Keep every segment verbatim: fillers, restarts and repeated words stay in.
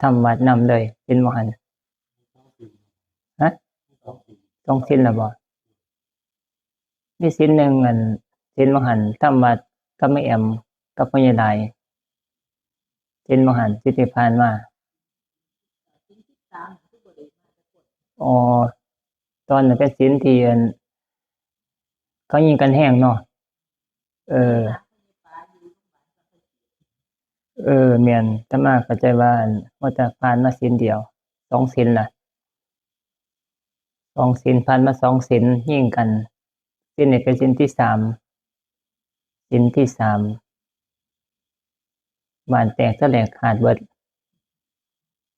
ทำวัดนำเลย ศีลบ่หัน ฮะ สองศีลละบ่ มีศีลหนึ่ง อัน ศีลบ่หัน ทำวัดกับแม่แอม กับพ่อใหญ่หลาย ศีลบ่หัน ศีลที่ผ่านมา อ๋อ ตอนนั้นเป็นศีลที่ อัน เขายิงกันแฮงเนาะ เออ เออ แม่น อาตมาเข้าใจว่า อัน ว่าจะผ่านมาศีลเดียว สองศีลล่ะ สองศีล ผ่านมาสองศีล ยิงกัน ศีลนี่เป็นศีลที่สาม ศีลที่สาม บ้านแตกสะแหลกขาดเบิด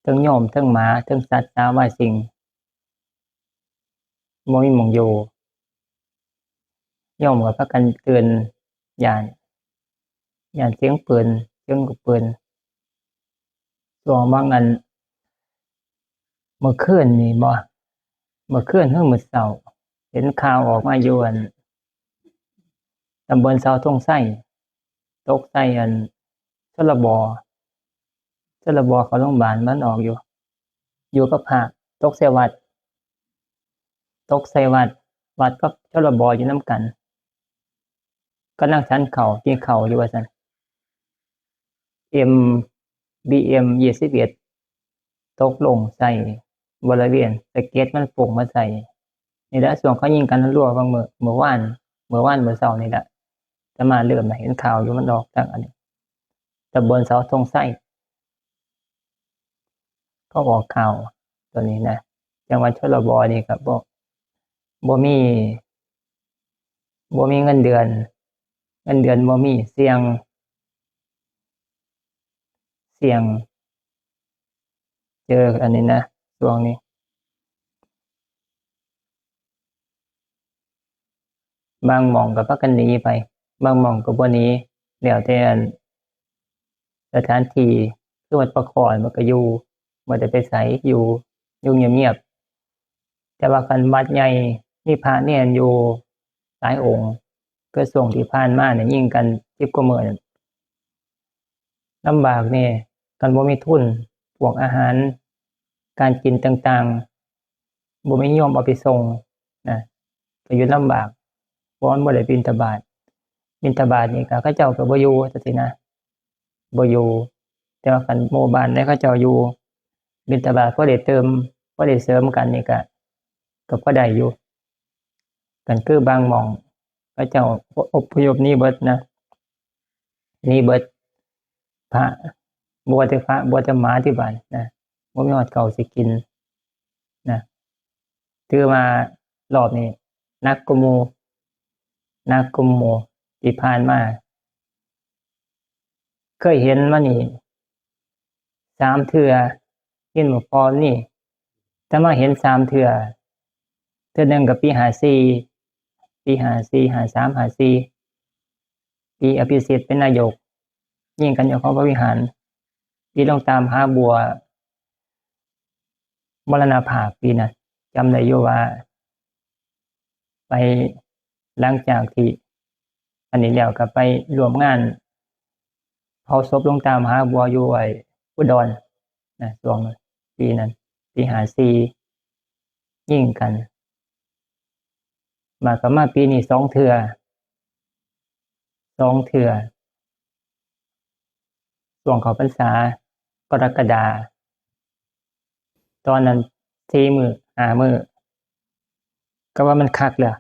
ทั้งโยม ทั้งหมา ทั้งสัตว์สาบาสิ่ง บ่มีหม่องอยู่ โยมก็พากันตื่น ย้าน ย้านเสียงปืน เสียงลูกปืน ช่วงบางอัน เมื่อคืนนี่บ่ เมื่อคืนหรือมื้อเช้า เห็นข่าวออกมาอยู่ อัน ตำบลเสาธงชัย ตกใส่ อัน ชลบ ชลบ เข้าโรงพยาบาล มันออกอยู่ อยู่กับพระ ตกใส่วัด ตกใส่วัด วัดกับชลบ อยู่นำกัน กำลังฉันข้าว กินข้าวอยู่ว่าซั่น เอ็ม บีเอ็ม ยี่สิบเอ็ด ตกลงใส่บริเวณ สะเก็ดมันฟงมาใส่ นี่แหละ ช่วงเขายิงกันรัวๆ บางมื้อ มื้อวาน มื้อวาน มื้อเช้านี่แหละ อาตมาเริ่มเห็นข่าวอยู่ มันออกทางอันนี้ ตำบลเสาธงชัย เขาออกข่าวตัวนี้นะ จังหวัดชลบนี่ครับ บ่ บ่มี บ่มีเงินเดือน เงินเดือนบ่มี เสี่ยง เสี่ยง เจออันนี้นะ ช่วงนี้ บางหม่องก็พากันหนีไป บางหม่องก็บ่หนี แล้วแต่อัน สถานที่ คือวัดป่าคอย มันก็อยู่ บ่ได้ไปไส อยู่ อยู่เงียบๆ แต่ว่าคันวัดใหญ่ มีพระเณรอยู่หลายองค์ คือช่วงที่ผ่านมาเนี่ย ยิงกันสิบกว่ามื้อนั่น ลำบากแน่ คันบ่มีทุน พวกอาหาร การกินต่างๆ บ่มีโยมเอาไปส่งนะ ก็อยู่ลำบาก เพราะมันบ่ได้บิณฑบาต บิณฑบาตนี่ก็เขาเจ้าก็บ่อยู่จังซี้นะ บ่อยู่ แต่ว่าคันหมู่บ้านใดเขาเจ้าอยู่ บิณฑบาตพอได้เติม พอได้เสริมกันนี่ก็ ก็พอได้อยู่ คันคือบางหม่อง เขาเจ้าอพยพหนีเบิดนะ หนีเบิด พระ บ่แต่พระ บ่แต่หมาที่บ้านนะ บ่มีฮอดข้าวสิกินนะ ถือว่ารอบนี้หนักกว่าหมู่ หนักกว่าหมู่ที่ผ่านมา เคยเห็นมานี่สามเทื่อ ยินบ่พอนี่ แต่มาเห็นสามเทื่อ เทื่อหนึ่งก็ปีห้าสี่ ปีห้าสี่ ห้าสาม ห้าสี่ ปีอภิสิทธิ์เป็นนายก ยิงกันอยู่เขาพระวิหาร ปีหลวงตามหาบัว มรณภาพปีนั้น จำได้อยู่ว่า ไป หลังจากที่ อันนี้แล้วก็ไปร่วมงานเผาศพหลวงตามหาบัวอยู่ไอ้อุดรนะ ช่วงนั้น ปีนั้น ปีห้าสี่ ยิงกัน มาก็มาปีนี้สองเทื่อ สองเทื่อ ช่วงเข้าพรรษา กรกฎา ตอนนั้นสี่มื้อ ห้ามื้อ ก็ว่ามันคักแล้ว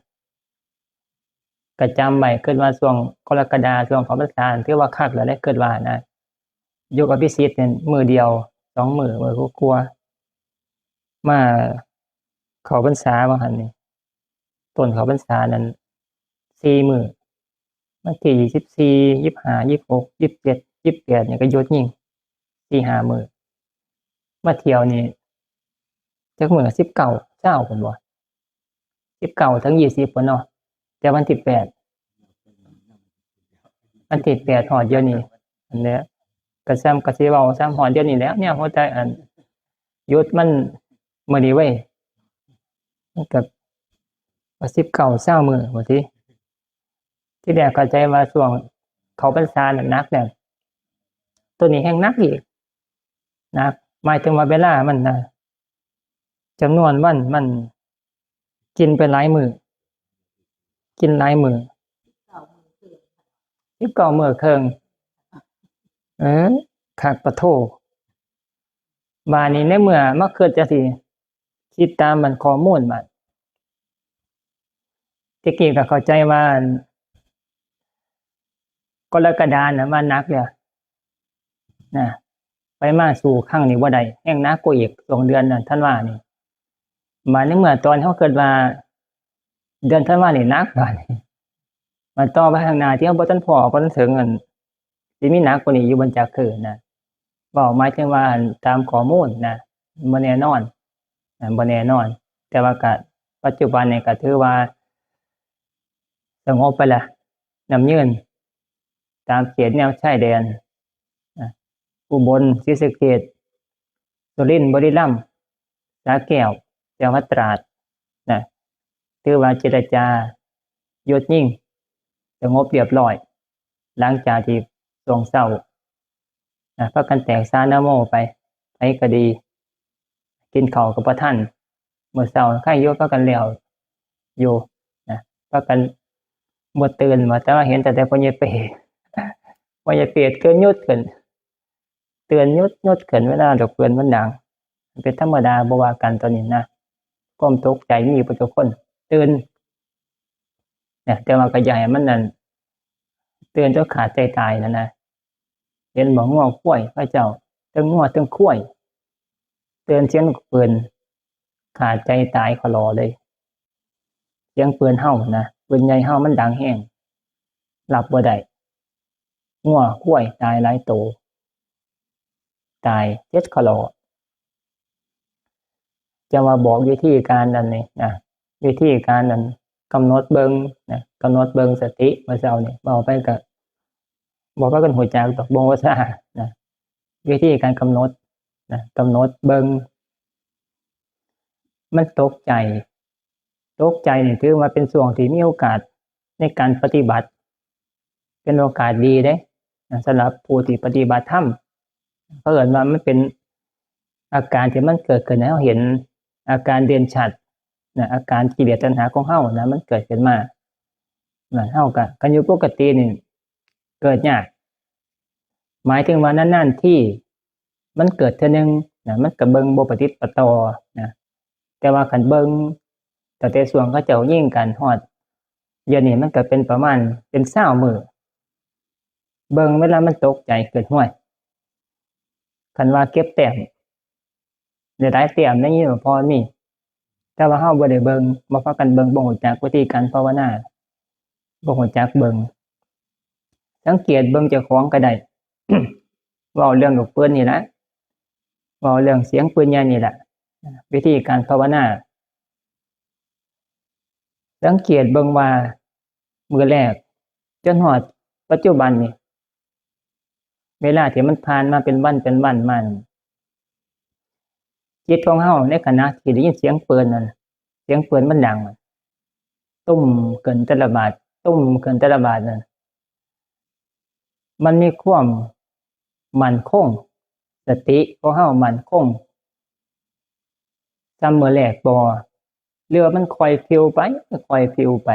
ก็จำไว้ คิดว่าช่วงกรกฎา ช่วงเข้าพรรษา ถือว่าคักแล้วเด้ คิดว่านะ ยกอภิสิทธิ์เนี่ยมื้อเดียว สองมื้อ มื้อกว่าๆ มาเข้าพรรษาว่าหั่นนี่ ต้นเข้าพรรษานั้น สี่มื้อ วันที่ยี่สิบสี่ ยี่สิบห้า ยี่สิบหก ยี่สิบเจ็ด ยี่สิบแปด เนี่ยก็หยุดยิง สี่ห้ามื้อ มาเที่ยวนี่ จักมื้อ สิบเก้า ซาว พุ้นบ่ สิบเก้า ถึง ยี่สิบ พุ้นเนาะ แต่วันที่แปด วันที่แปด ฮอดเดี๋ยวนี้ อันเนี้ย ก็ซ้ำ ก็สิเว้าซ้ำ ฮอดเดี๋ยวนี้แหล้ว เนี่ย หัวใจอัน หยุดมันมื้อนี้เว้ย มันก็ว่า สิบเก้า ซาว มื้อว่าติ ทีแรกเข้าใจว่าช่วงเข้าพรรษาน่ะหนักแล้ว ตัวนี้แฮ่งหนักอีก หนัก หมายถึงว่าเวลามันนะ จำนวนวันมัน กินไปหลายมื้อ กินหลายมื้อ สิบเก้ามื้อครึ่ง เออ คักปะโท บาดนี้ในเมื่อมาคิดจังซี่ คิดตามมันข้อมูลมัน แต่กี้ก็เข้าใจว่า กรกฎาน่ะมาหนักแล้วนะ ไปมาสู้ครั้งนี้บ่ได้ แฮ่งหนักกว่าอีก ช่วงเดือนนั้น ธันวานี่ บาดนี้เมื่อตอนเฮาคิดว่า เดือนธันวานี่หนัก บาดนี้ มันต่อไปข้างหน้าที่เฮาบ่ทันพ้อ บ่ทันถึงนั่น สิมีหนักกว่านี้อยู่บ่จักคือนะ เว้าหมายถึงว่าตามข้อมูลนะ บ่แน่นอนนะ บ่แน่นอน แต่ว่าก็ปัจจุบันนี่ก็ถือว่า สงบไปละ น้ำเงิน ตามเขตแนวชายแดนนะ อุบล ศรีสะเกษ สุรินทร์ บุรีรัมย์ สระแก้ว จังหวัดตราดนะ ถือว่าเจรจาหยุดยิง สงบเรียบร้อย หลังจากที่ช่วงเช้านะ พากันแตกสานะโมไป ไผก็ดี กินข้าวก็บ่ทัน มื้อเช้าใครอยู่ พากันแล้วอยู่นะ พากันบ่ตื่นว่า แต่ว่าเห็นแต่ แต่พ่อใหญ่เปรต พ่อใหญ่เปรตเกินหยุดขึ้น เตือนหยุดหยุดขึ้น เวลาดอกเปือนมันดัง มันเป็นธรรมดา บ่ว่ากันตอนนี้นะ ความตกใจมีอยู่กับทุกคน ตื่น เนี่ย แต่ว่าก็อย่าให้มันนั่น เตือนจนขาดใจตายนั่นนะ เห็นบ่ งัวควาย พระเจ้า ทั้งงัวทั้งควาย เตือนเสียงลูกปืน ขาดใจตายขอรอเลย เสียงปืนเฮานะ ปืนใหญ่เฮามันดังแฮง รับบ่ได้ งัวควายตายหลายโต ตายเจ็ดขอรอ จะว่าบอกวิธีการอันนี้นะ วิธีการอันกำหนดเบิ่งนะ กำหนดเบิ่งสติ เมื่อเช้านี่เว้าไปก็ บอกว่ากันฮู้จักดอก บ่ว่าซ่านะ วิธีการกำหนดนะ กำหนดเบิ่ง มันตกใจ ตกใจนี่ถือว่าเป็นช่วงที่มีโอกาสในการปฏิบัติ เป็นโอกาสดีเด้นะ สำหรับผู้ที่ปฏิบัติธรรม เผอิญว่ามันเป็นอาการที่มันเกิดขึ้นให้เราเห็น อาการเด่นชัดนะ อาการกิเลสตัณหาของเฮานะ มันเกิดขึ้นมานะ เฮาก็ คันอยู่ปกตินี่เกิดยาก หมายถึงว่านานๆทีมันเกิดเทื่อนึงนะ มันก็เบิ่งบ่ประติดประต่อนะ แต่ว่าคันเบิ่งตั้งแต่ช่วงเขาเจ้ายิงกันฮอดเดี๋ยวนี้ มันก็เป็นประมาณเป็นซาวมื้อ เบิ่งเวลามันตกใจเกิด ห้วย คันว่าเก็บแต้ม ได้หลายแต้ม ได้ยินว่าพอมี แต่ว่าเฮาบ่ได้เบิ่ง บ่พากันเบิ่ง บ่ฮู้จักวิธีการภาวนา บ่ฮู้จักเบิ่ง สังเกตเบิ่งเจ้าของก็ได้ เว้าเรื่องลูกปืนนี่ล่ะ เว้าเรื่องเสียงปืนใหญ่นี่ล่ะ วิธีการภาวนา สังเกตเบิ่งว่ามื้อแรกจนฮอดปัจจุบันนี่ เวลาที่มันผ่านมาเป็นวันเป็นวันมานี่ จิตของเฮาในขณะที่ได้ยินเสียงปืนนั่น เสียงปืนมันดัง ตุ้มขึ้นแต่ละบาด ตุ้มขึ้นแต่ละบาดนั่น มันมีความมั่นคง สติของเฮามั่นคง ส่ำมื้อแรกบ่ หรือว่ามันค่อยปลิวไป ค่อยปลิวไป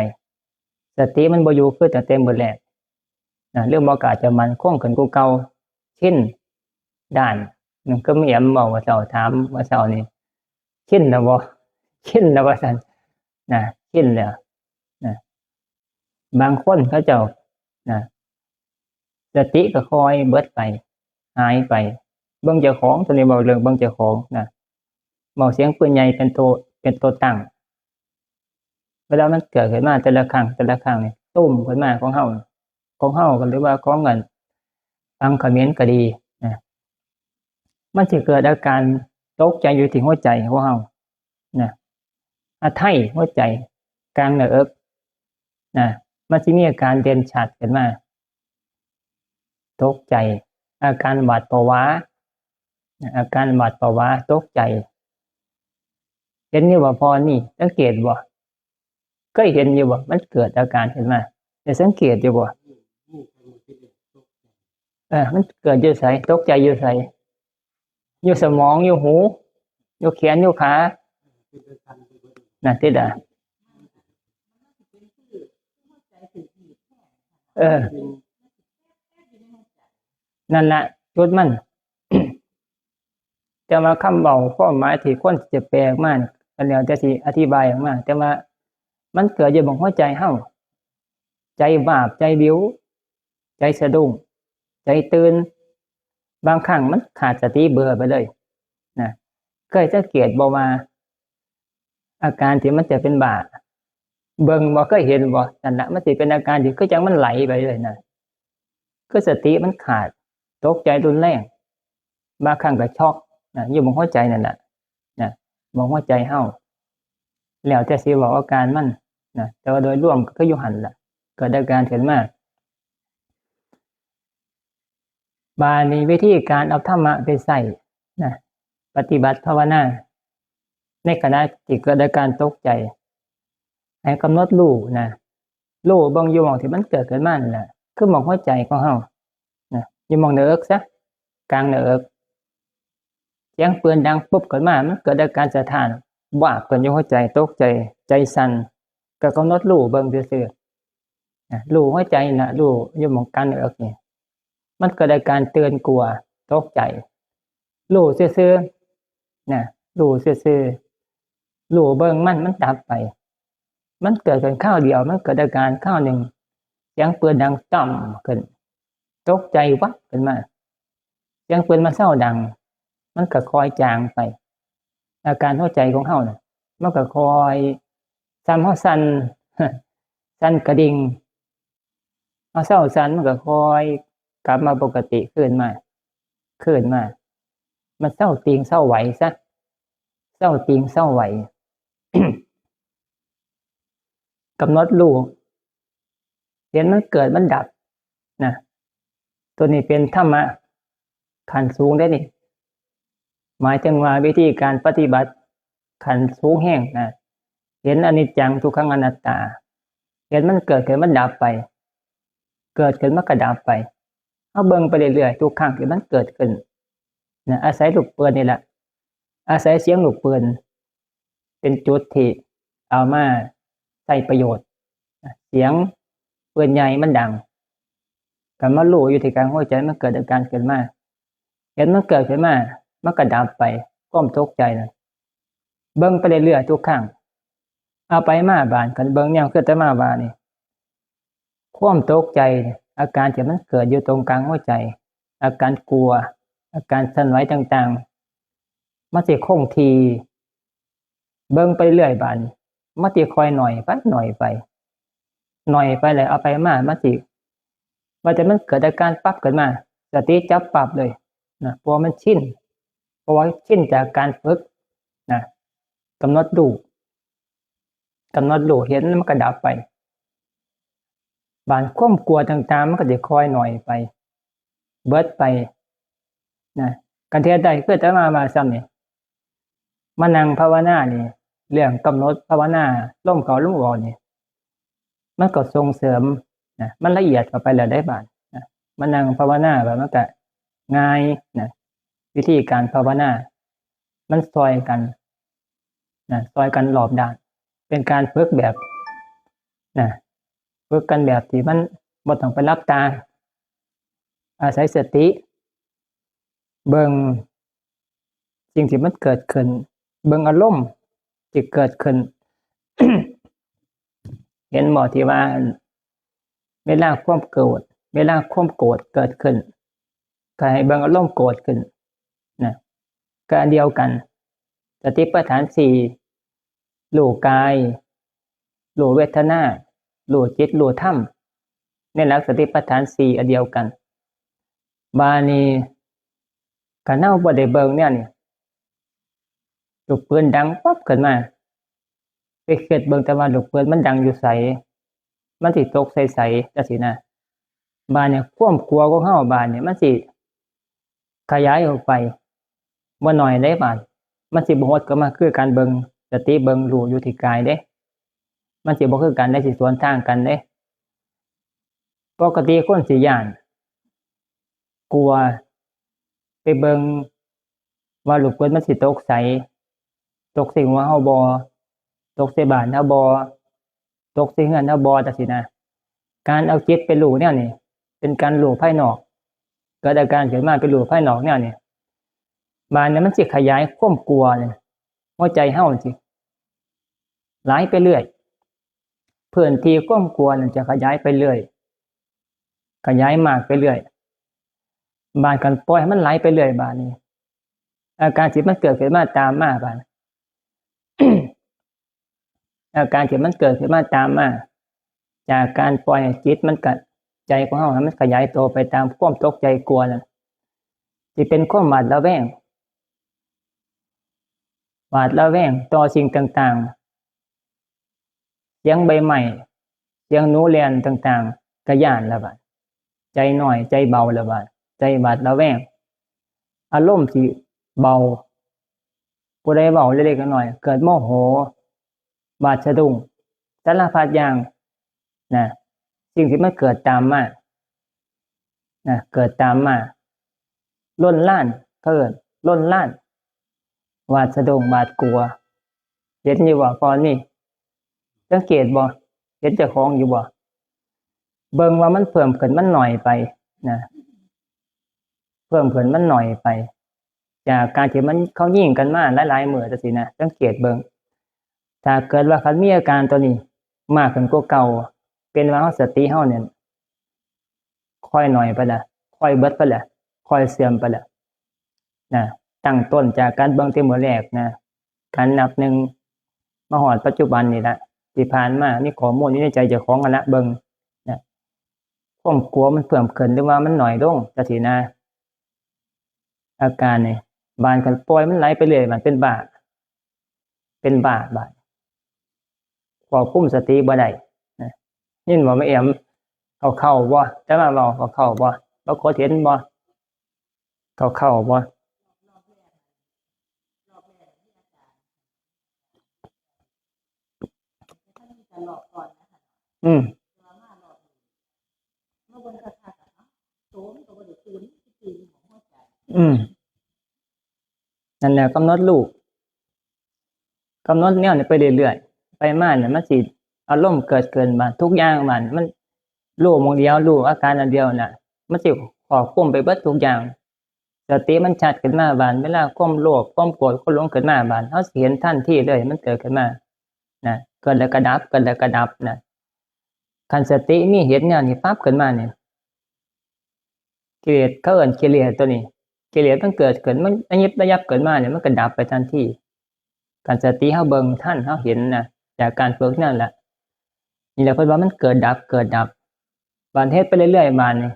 สติมันบ่อยู่คือตั้งแต่มื้อแรกนะ หรือบ่ก็อาจจะมั่นคงขึ้นกว่าเก่า ชินด้าน นั่นคือแม่แอมเว้าว่าเจ้า ถามว่าเจ้านี่ ชินแล้วบ่ ชินแล้วว่าซั่นนะ ชินแล้วนะ บางคนเขาเจ้านะ สติก็ค่อยเบิดไป หายไป เบิ่งเจ้าของ ตัวนี้เว้าเรื่องเบิ่งเจ้าของนะ เว้าเสียงปืนใหญ่เป็นตัว เป็นตัวตั้ง เวลามันเกิดขึ้นมาแต่ละครั้ง แต่ละครั้งนี่ ตุ้มขึ้นมาของเฮา ของเฮาก็ หรือว่าของอัน ฝั่งเขมรก็ดีนะ มันสิเกิดอาการตกใจอยู่ที่หัวใจของเฮานะ อาไทหัวใจ กลางหน้าอกนะ มันสิมีอาการเด่นชัดขึ้นมา ตกใจ อาการหวาดผวานะ อาการหวาดผวา ตกใจ เห็นอยู่บ่พอนี่ สังเกตบ่ เคยเห็นอยู่บ่ มันเกิดอาการขึ้นมา ได้สังเกตอยู่บ่ เออ มันเกิดอยู่ไส ตกใจอยู่ไส อยู่สมอง อยู่หู อยู่แขน อยู่ขา นั่นติดอ่ะ เออ นั่นละจุดมัน แต่ว่าคำเว้าความหมายที่คนจะแปลออกมานี่ ก็แล้วแต่สิอธิบายออกมา แต่ว่ามันเกิดอยู่บนหัวใจเฮา ใจวาบ ใจวิว ใจสะดุ้ง ใจตื่น บางครั้งมันขาดสติเบลอไปเลยนะ เคยสังเกตบ่ว่า อาการที่มันจะเป็นบ้า เบิ่งบ่ เคยเห็นบ่ นั่นละ มันสิเป็นอาการที่คือจังมันไหลไปเลยนะ คือสติมันขาด ตกใจรุนแรง บางครั้งก็ช็อกนะ อยู่หม่องหัวใจนั่นน่ะนะ หม่องหัวใจเฮา แล้วแต่สิเว้าอาการมันนะ แต่ว่าโดยรวมก็คืออยู่หั่นล่ะ เกิดอาการขึ้นมา บาดนี้วิธีการเอาธรรมะไปใช้นะ ปฏิบัติภาวนา ในขณะที่เกิดอาการตกใจ ให้กำหนดรู้นะ รู้เบิ่งอยู่หม่องที่มันเกิดขึ้นมานั่นแหละ คือหม่องหัวใจของเฮานะ อยู่หม่องหน้าอกซะ กลางหน้าอก เสียงปืนดังปุ๊บขึ้นมา มันเกิดอาการสะท้าน วาบขึ้นอยู่หัวใจ ตกใจ ใจสั่น ก็กำหนดรู้เบิ่งซื่อๆนะ รู้หัวใจน่ะ รู้อยู่หม่องกลางหน้าอกนี่ มันเกิดอาการตื่นกลัว ตกใจ รู้ซื่อๆนะ รู้ซื่อๆ รู้เบิ่งมัน มันดับไป มันเกิดขึ้นคราวเดียว มันเกิดอาการคราวหนึ่ง เสียงปืนดังจ้ำขึ้น ตกใจวับขึ้นมา เสียงปืนมันเซาดัง มันก็ค่อยจางไป อาการหัวใจของเฮาน่ะ มันก็ค่อย ส่ำเฮาสั่น สั่นกระดิ่ง เฮาเซาสั่น มันก็ค่อยกลับมาปกติคืนมา คืนมา มันเซาติงเซาไหวซะ เซาติงเซาไหว กำหนดรู้ เห็นมันเกิดมันดับนะ ตัวนี้เป็นธรรมะขั้นสูงเด้นี่ หมายถึงว่าวิธีการปฏิบัติขั้นสูงแฮงนะ เห็นอนิจจัง ทุกขัง อนัตตา เห็นมันเกิดขึ้นมันดับไป เกิดขึ้นมันก็ดับไป เฮาเบิ่งไปเรื่อยๆ ทุกครั้งที่มันเกิดขึ้นนะ อาศัยลูกปืนนี่แหละ อาศัยเสียงลูกปืน เป็นจุดที่เอามาใช้ประโยชน์นะ เสียงปืนใหญ่มันดัง ก็มารู้อยู่ที่กลางหัวใจ มันเกิดอาการขึ้นมา เห็นมันเกิดขึ้นมา มันก็ดับไป ความตกใจนะ เบิ่งไปเรื่อยๆ ทุกครั้ง เอาไปมาบาด คันเบิ่งแนวคืออาตมาว่านี่ ความตกใจเนี่ย อาการที่มันเกิดอยู่ตรงกลางหัวใจ อาการกลัว อาการสั่นไหวต่างๆ มันสิคงที่ เบิ่งไปเรื่อยบาด มันสิค่อยน้อยไป น้อยไป น้อยไปแล้ว เอาไปมา มันสิ ว่าแต่มันเกิดอาการปั๊บขึ้นมา สติจับปั๊บเลยนะ เพราะว่ามันชิน เพราะว่าชินจากการฝึกนะ กำหนดรู้ กำหนดรู้ เห็นมันก็ดับไป บาดความกลัวต่างๆ มันก็สิค่อยน้อยไป เบิดไปนะ คันเฮ็ดได้คืออาตมาว่าซ้ำนี่ มานั่งภาวนานี่ เรื่องกำหนดภาวนา ลมเข้าลมออกนี่ มันก็ส่งเสริมนะ มันละเอียดเข้าไปแล้วเด้บาดนะ มานั่งภาวนาแล้วมันก็ง่ายนะ วิธีการภาวนา มันซ่อยกันนะ ซ่อยกันรอบด้าน เป็นการฝึกแบบนะ ฝึกกันแบบที่มันบ่ต้องไปหลับตา อาศัยสติ เบิ่งสิ่งที่มันเกิดขึ้น เบิ่งอารมณ์ที่เกิดขึ้น เห็นบ่ที่ว่า เวลาความโกรธ เวลาความโกรธเกิดขึ้น ก็ให้เบิ่งอารมณ์โกรธขึ้นนะ ก็อันเดียวกัน สติปัฏฐานสี่ รู้กาย รู้เวทนา รู้จิต รู้ธรรม ในหลักสติปัฏฐานสี่ อันเดียวกัน บาดนี้ คันเฮาบ่ได้เบิ่งแนวนี้ ลูกปืนดังปั๊บขึ้นมา ไปคิดเบิ่งแต่ว่าลูกปืนมันดังอยู่ไส มันสิตกใส่ไส จังซี้นะ บาดนี้ความกลัวของเฮาบาดนี้มันสิขยายออกไป บ่น้อยเด้บาด มันสิบ่หดเข้ามาคือการเบิ่ง สติเบิ่งรู้อยู่ที่กายเด้ มันสิบ่คือกันเด้ สิสวนทางกันเด้ ปกติคนสิย้าน กลัว ไปเบิ่ง ว่าลูกปืนมันสิตกไส ตกใส่หัวเฮาบ่ ตกใส่บ้านเฮาบ่ ตกใส่เฮือนเฮาบ่ จังซี้นะ การเอาจิตไปรู้แนวนี้ เป็นการรู้ภายนอก เกิดอาการขึ้นมาไปรู้ภายนอกแนวนี้ บาดนี้มันสิขยายความกลัวเนี่ย หัวใจเฮาสิหลายไปเรื่อย พื้นที่ความกลัวนั่นจะขยายไปเรื่อย ขยายมากไปเรื่อย บาดคันปล่อยให้มันไหลไปเรื่อยบาดนี้ อาการที่มันเกิดขึ้นมาตามมาบาด อาการที่มันเกิดขึ้นมาตามมา จากการปล่อยให้จิตมันกะ ใจของเฮาให้มันขยายตัวไปตามความตกใจกลัวนั่น สิเป็นความหวาดระแวง หวาดระแวงต่อสิ่งต่างๆ เสียงใบไม้ เสียงหนูแล่นต่างๆ กะย้านแล้วบาด ใจน้อย ใจเบาแล้วบาด ใจหวาดระแวง อารมณ์สิเบา ผู้ใดเว้าเล็กๆน้อยๆ เกิดโมโห หวาดสะดุ้ง สารพัดอย่าง นะ สิ่งที่มันเกิดตามมา นะ เกิดตามมา ลนลาน เขาเอิ้น ลนลาน หวาดสะดุ้ง หวาดกลัว เห็นอยู่บ่ ก่อนนี่ สังเกตบ่ เห็นเจ้าของอยู่บ่ เบิ่งว่ามันเพิ่มขึ้น มันน้อยไป นะ เพิ่มขึ้น มันน้อยไป จากการที่มัน เขายิงกันมาหลายๆมื้อจังซี้นะ สังเกตเบิ่ง ถ้าเกิดว่าคันมีอาการตัวนี้มากขึ้นกว่าเก่า เป็นว่าเฮา สติเฮาเนี่ย ค่อยน้อยไปละ ค่อยเบิดไปละ ค่อยเสื่อมไปละ นะ ตั้งต้นจากการเบิ่งแต่มื้อแรกนะ การนับหนึ่ง มาฮอดปัจจุบันนี่ละ ที่ผ่านมามีข้อมูลอยู่ในใจเจ้าของหั้นละ เบิ่ง นะ ความกลัวมันเพิ่มขึ้นหรือว่ามันน้อยลงจังซี้นะ อาการนี่ บาดคันปล่อยมันไหลไปเรื่อย มันเป็นบ้า เป็นบ้าบาด ควบคุมสติบ่ได้ นะ ยินบ่ แม่แอม เข้าๆบ่ แต่ว่าเว้าเข้าๆบ่ บ่กดเห็นบ่ เข้าๆบ่ อืม อืม นั่นแหละ กำหนดรู้ กำหนดแนวนี้ไปเรื่อยๆ ไปมาเนี่ย มันสิอารมณ์เกิดขึ้นบาด ทุกอย่างบาด มันรู้หม่องเดียว รู้อาการอันเดียวน่ะ มันสิควบคุมไปเบิดทุกอย่าง สติมันชัดขึ้นมาบาด เวลาความโลภ ความโกรธ ความหลงขึ้นมาบาด เฮาสิเห็นทันทีเลย มันเกิดขึ้นมา นะ เกิดแล้วก็ดับ เกิดแล้วก็ดับนะ คันสติมีเห็นแนวนี้ปั๊บขึ้นมาเนี่ย กิเลส เขาเอิ้นกิเลสตัวนี้ กิเลสมันเกิดขึ้น มันระยิบระยับเกิดมาเนี่ย มันก็ดับไปทันที คันสติเฮาเบิ่งทัน เฮาเห็นนะ จากการฝึกนั่นแหละ นี่แหละเพิ่นว่ามันเกิดดับ เกิดดับ บาดเฮ็ดไปเรื่อยๆ บาดนี่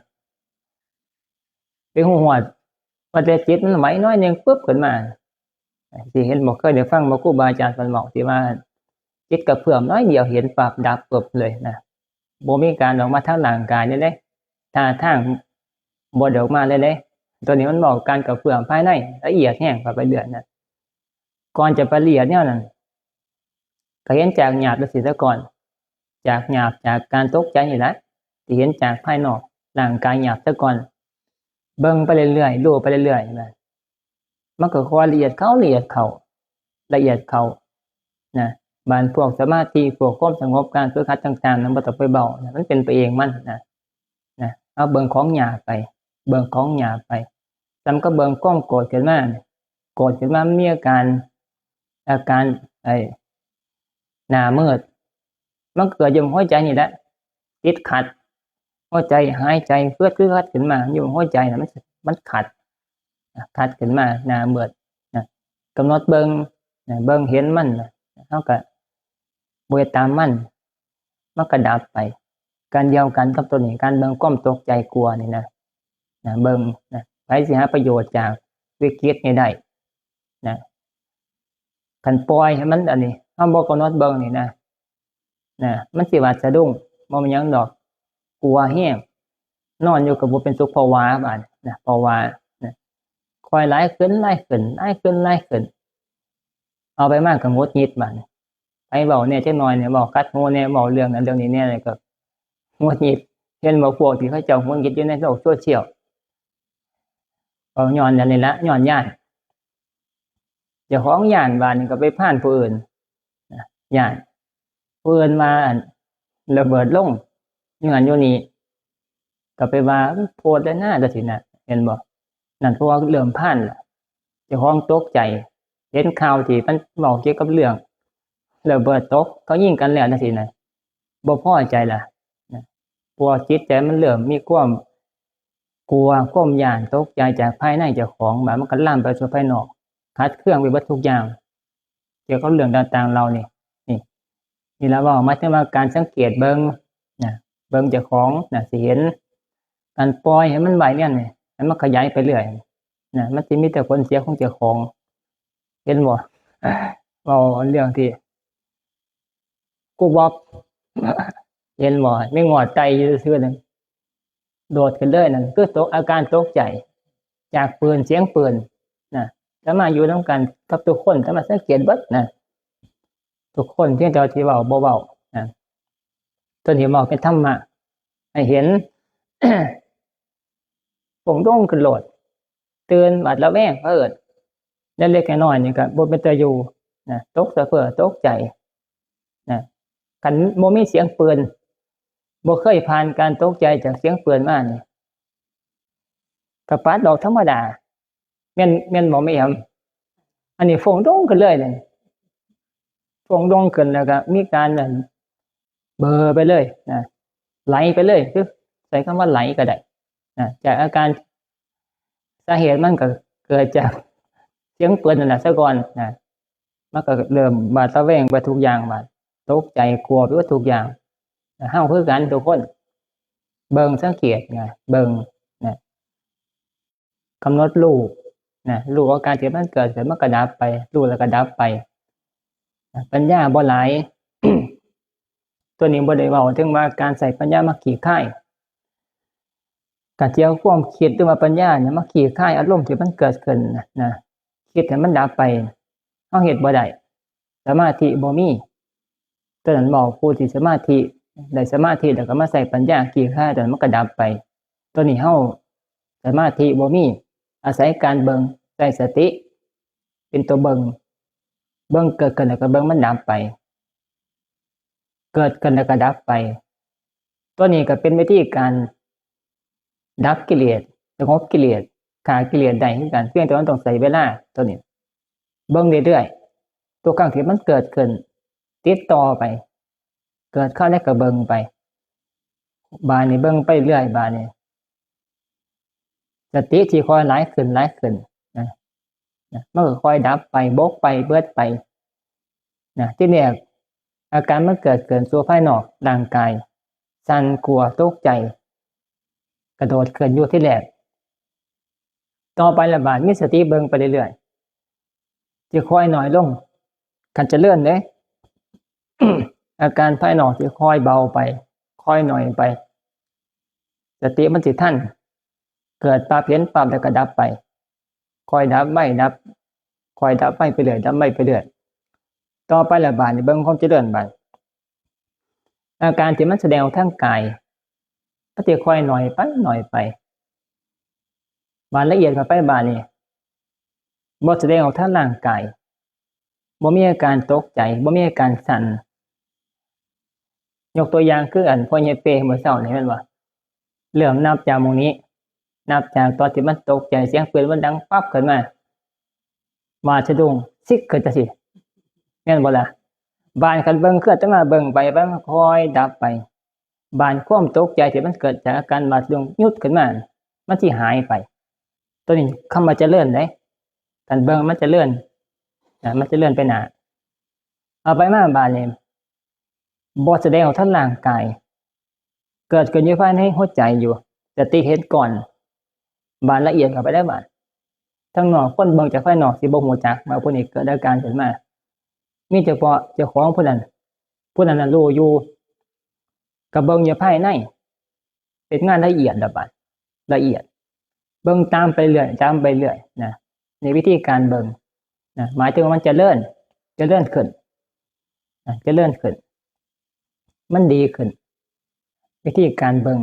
ไปฮู้ฮอดว่าแต่จิตมันไหวน้อยหนึ่งปุ๊บขึ้นมา สิเห็นบ่ เคยได้ฟังบ่ ครูบาอาจารย์เพิ่นเว้าที่ว่า จิตกระเพื่อมน้อยเดียวเห็นปั๊บดับปุ๊บเลยนะ บ่มีการออกมาทางร่างกายเลยเด้ ท่าทางบ่ได้ออกมาเลยเด้ ตัวนี้มันบอกการกระเพื่อมภายในละเอียดแฮง เข้าไปเรื่อยนะ ก่อนจะไปละเอียดแนวนั้น ก็เห็นจากหยาบจังซี้ซะก่อน จากหยาบ จากการตกใจนี่แหละ ที่เห็นจากภายนอกร่างกายหยาบซะก่อน เบิ่งไปเรื่อยๆ รู้ไปเรื่อยๆนะ มันก็ค่อยละเอียดเข้า ละเอียดเข้า ละเอียดเข้านะ บาดพวกสมาธิ พวกความสงบ การฝึกหัดต่างๆ นั้นบ่ต้องไปเว้านะ มันเป็นไปเองมันนะ นะ เอาเบิ่งของหยาบไป เบิ่งของหยาบไป ส่ำกับเบิ่งความโกรธขึ้นมาเนี่ย โกรธขึ้นมามันมีอาการ อาการ ไอ้ หน้ามืด มันเกิดอยู่หัวใจนี่แหละ ติดขัด หัวใจหายใจเฟือด คือขัดขึ้นมา อยู่หัวใจน่ะ มัน มันขัด นะ ขัดขึ้นมา หน้ามืด นะ กำหนดเบิ่ง นะ เบิ่งเห็นมัน นะ เฮาก็บ่เฮ็ดตามมัน มันก็ดับไป การเดียวกันกับตัวนี้ การเบิ่งความตกใจกลัวนี่นะ นะ เบิ่งนะ ไผสิหาประโยชน์จากวิกฤตนี้ได้นะ คันปล่อยให้มันอันนี้ เฮาบ่กำหนดเบิ่งนี่นะ นะ มันสิหวาดสะดุ้ง บ่แม่นหยังดอก กลัวแฮง นอนอยู่ก็บ่เป็นสุข ผวาบาดนะ ผวานะ ค่อยหลายขึ้น หลายขึ้น หลายขึ้น หลายขึ้น เอาไปมาก็หงุดหงิดบาด ไผเว้าแหน่จักหน่อยเนี่ย เว้าขัดหูแหน่ เว้าเรื่องนั้นเรื่องนี้แหน่ แล้วก็หงุดหงิด เห็นบ่ พวกที่เขาเจ้าหงุดหงิดอยู่ในโลกโซเชียล ก็ย้อนอันนี้ละ ย้อนย้าน เจ้าของย้าน บาดนี้ก็ไปพานผู้อื่นนะ ย้าน ผู้อื่นว่า อัน ระเบิดลงอยู่หั้นอยู่นี่ ก็ไปว่า โพดแล้วนะ จังซี้นะ เห็นบ่ นั่นเพราะว่าเริ่มพานแล้ว เจ้าของตกใจ เห็นข่าวที่มันเว้าเกี่ยวกับเรื่องระเบิดตก เขายิงกันแล้วจังซี้นะ บ่พอใจล่ะนะ เพราะว่าจิตใจมันเริ่มมีความกลัว ความย้าน ตกใจจากภายในเจ้าของ บาดมันก็ลามไปสู่ภายนอก ขัดเคืองไปเบิดทุกอย่าง เกี่ยวกับเรื่องต่างๆเหล่านี้ นี่ นี่ละเว้ามาถึงว่าการสังเกตเบิ่งนะ เบิ่งเจ้าของนะ สิเห็น การปล่อยให้มันไหวเนี่ยนี่ ให้มันขยายไปเรื่อยนะ มันสิมีแต่ผลเสียของเจ้าของ เห็นบ่ เว้าเรื่องที่ กูบอก เห็นบ่ มีงอดไตอยู่ซื่อๆนั่น โดดขึ้นเลยนั่น คือตก อาการตกใจ จากปืน เสียงปืนนะ แต่มาอยู่นำกันกับทุกคน แต่มาสังเกตเบิดนะ ทุกคน เพียงแต่ว่าสิเว้าบ่เว้านะ ตัวนี้เว้าเป็นธรรมะ ให้เห็น โป่งโด่งขึ้นโลด ตื่นหวาดระแวง เผอิญ เล็กๆน้อยๆนี่ก็บ่เป็นตาอยู่นะ ตกสะเพ้อ ตกใจนะ คันบ่มีเสียงปืน บ่เคยผ่านการตกใจจากเสียงปืนมานี่ ก็ปัดออกธรรมดา แม่น แม่นบ่แม่แอม อันนี้โป่งโด่งขึ้นเลยนี่ โป่งโด่งขึ้นแล้วก็มีการนั่น เบลอไปเลยนะ ไหลไปเลย คือใช้คำว่าไหลก็ได้นะ จากอาการ สาเหตุมันก็เกิดจากเสียงปืนนั่นแหละซะก่อนนะ มันก็เริ่มหวาดระแวงไปทุกอย่าง บาดตกใจกลัวไปหมดทุกอย่างนะ เฮาคือกันทุกคน เบิ่งสังเกตนะ เบิ่งนะ กำหนดรู้นะ รู้อาการที่มันเกิดขึ้น มันก็ดับไป รู้แล้วก็ดับไปนะ ปัญญาบ่หลาย ตัวนี้บ่ได้เว้าถึงว่าการใช้ปัญญามาคลี่คลาย การที่เอาความคิดหรือว่าปัญญาเนี่ยมาคลี่คลายอารมณ์ที่มันเกิดขึ้นนะ นะ คิดให้มันดับไป เฮาเฮ็ดบ่ได้ สมาธิบ่มี ตัวนั้นเว้าผู้ที่สมาธิ ได้สมาธิแล้วก็มาใช้ปัญญาคลี่คลาย ตัวนั้นมันก็ดับไป ตัวนี้เฮาสมาธิบ่มี อาศัยการเบิ่ง ใช้สติ เป็นตัวเบิ่ง เบิ่งเกิดขึ้นแล้วก็เบิ่งมันดับไป เกิดขึ้นแล้วก็ดับไป ตัวนี้ก็เป็นวิธีการดับกิเลส สงบกิเลส ฆ่ากิเลสได้คือกัน เพียงแต่มันต้องใช้เวลา ตัวนี้ เบิ่งเรื่อยๆ ทุกครั้งที่มันเกิดขึ้น ติดต่อไป เกิดคราวใดก็เบิ่งไป บาดนี้เบิ่งไปเรื่อย บาดนี้ สติสิค่อยหลายขึ้น หลายขึ้นนะ นะ มันก็ค่อยดับไป บกไป เบิดไปนะ ทีแรกอาการมันเกิดขึ้นสู่ภายนอกร่างกาย สั่น กลัว ตกใจ กระโดดขึ้นอยู่ทีแรก ต่อไปละบาดมีสติเบิ่งไปเรื่อยๆ สิค่อยน้อยลง คันเจริญเด้ อาการภายนอกสิค่อยเบาไป ค่อยน้อยไป สติมันสิทัน เกิดปั๊บเห็นปั๊บแล้วก็ดับไป ค่อยดับไวดับ ค่อยดับไวไปเรื่อย ดับไวไปเรื่อย ต่อไปละบาดนี้เบิ่งความเจริญบาด อาการที่มันแสดงออกทางกาย มันสิค่อยน้อยไป น้อยไป บาดละเอียดเข้าไปบาดนี้ บ่แสดงออกทางร่างกาย บ่มีอาการตกใจ บ่มีอาการสั่น ยกตัวอย่างคืออันพ่อใหญ่เป้มื้อเช้านี่แม่นบ่ เริ่มนับจากหม่องนี้ นับจากตอนที่มันตกใจ เสียงปืนมันดังปั๊บขึ้นมา บาดสะดุ้งซิกขึ้นจั่งซี้ แม่นบ่ล่ะ บาดคันเบิ่งคืออาตมาเบิ่งไป ไปมันค่อยดับไป บาดความตกใจที่มันเกิดจากอาการบาดสะดุ้งหยุดขึ้นมา มันสิหายไป ตัวนี้คำว่าเจริญเด้ คันเบิ่งมันเจริญนะ มันเจริญไปหน้า เอาไปมาบาดนี้ บ่แสดงออกทางร่างกาย เกิดขึ้นอยู่ภายในหัวใจอยู่ สติเห็นก่อน บาดละเอียดเข้าไปได้บาด ทางนอกคนเบิ่งจากภายนอกสิบ่ฮู้จักว่าผู้นี้เกิดอาการขึ้นมา มีเฉพาะเจ้าของผู้นั้น ผู้นั้นน่ะรู้อยู่ ก็เบิ่งอยู่ภายใน เป็นงานละเอียดละบาด ละเอียด เบิ่งตามไปเรื่อย ตามไปเรื่อยนะ ในวิธีการเบิ่งนะ หมายถึงว่ามันเจริญ เจริญขึ้นนะ เจริญขึ้น มันดีขึ้น วิธีการเบิ่ง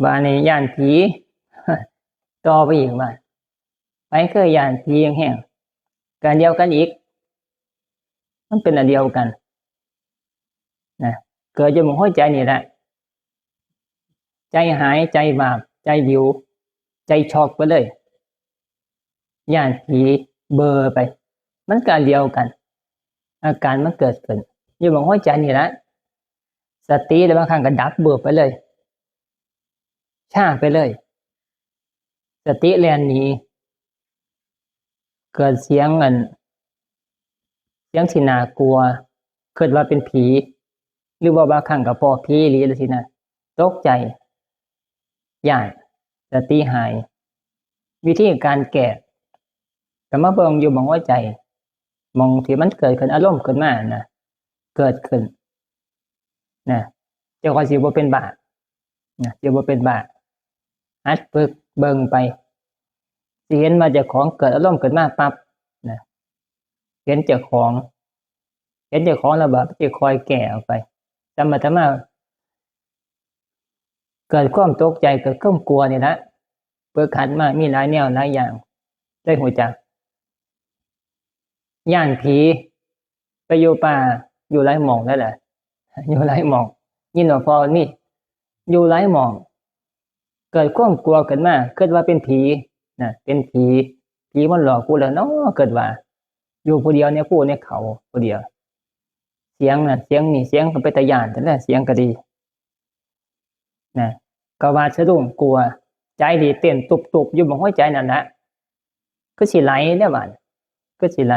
บาดนี้ย้านผี ต่อไปอีกว่า ไปเคยย้านผีแห้งๆ ก็อันเดียวกันอีก มันเป็นอันเดียวกันนะ เกิดอยู่หม่องหัวใจนี่แหละ ใจหาย ใจวาบ ใจวิว ใจช็อกไปเลย ย้านผีเบลอไป มันก็อันเดียวกัน อาการมันเกิดขึ้น อยู่หม่องหัวใจนี่แหละ สติแล้วบางครั้งก็ดับเบิบไปเลย ชาไปเลย สติแล่นหนี เกิดเสียงอัน เสียงที่น่ากลัว คิดว่าเป็นผี หรือว่าบางครั้งก็พ้อผีอีหลีจั่งซี้นะ ตกใจ ย้าน สติหาย วิธีการแก้ ก็มาเบิ่งอยู่หม่องหัวใจ หม่องที่มันเกิดขึ้น อารมณ์ขึ้นมานะ เกิดขึ้น นะ เจ้าของสิบ่เป็นบ้า นะ สิบ่เป็นบ้า หัดฝึกเบิ่งไป สิเห็นว่าเจ้าของเกิดอารมณ์ขึ้นมาปั๊บ นะ เห็นเจ้าของ เห็นเจ้าของแล้วแบบสิค่อยแก้ออกไป สมมาตมา เกิดความตกใจ เกิดความกลัวนี่ละ ฝึกหัดมา มีหลายแนวหลายอย่าง ได้ฮู้จัก ย้านผี ไปอยู่ป่า อยู่หลายหม่องแล้วแหละ อยู่หลายหม่อง ยินว่าพอนี่ อยู่หลายหม่อง เกิดความกลัวขึ้นมา คิดว่าเป็นผีนะ เป็นผี ผีมันหลอกกูแล้วเนาะ คิดว่า อยู่ผู้เดียวในภูในเขาผู้เดียว เสียงนั่นเสียงนี่ เสียงก็เป็นตาย้าน แต่ละเสียงก็ดี นะ ก็หวาดสะดุ้งกลัว ใจนี่เต้นตุบๆ อยู่หม่องหัวใจนั่นแหละ คือสิไหลเด้บาด คือสิไหล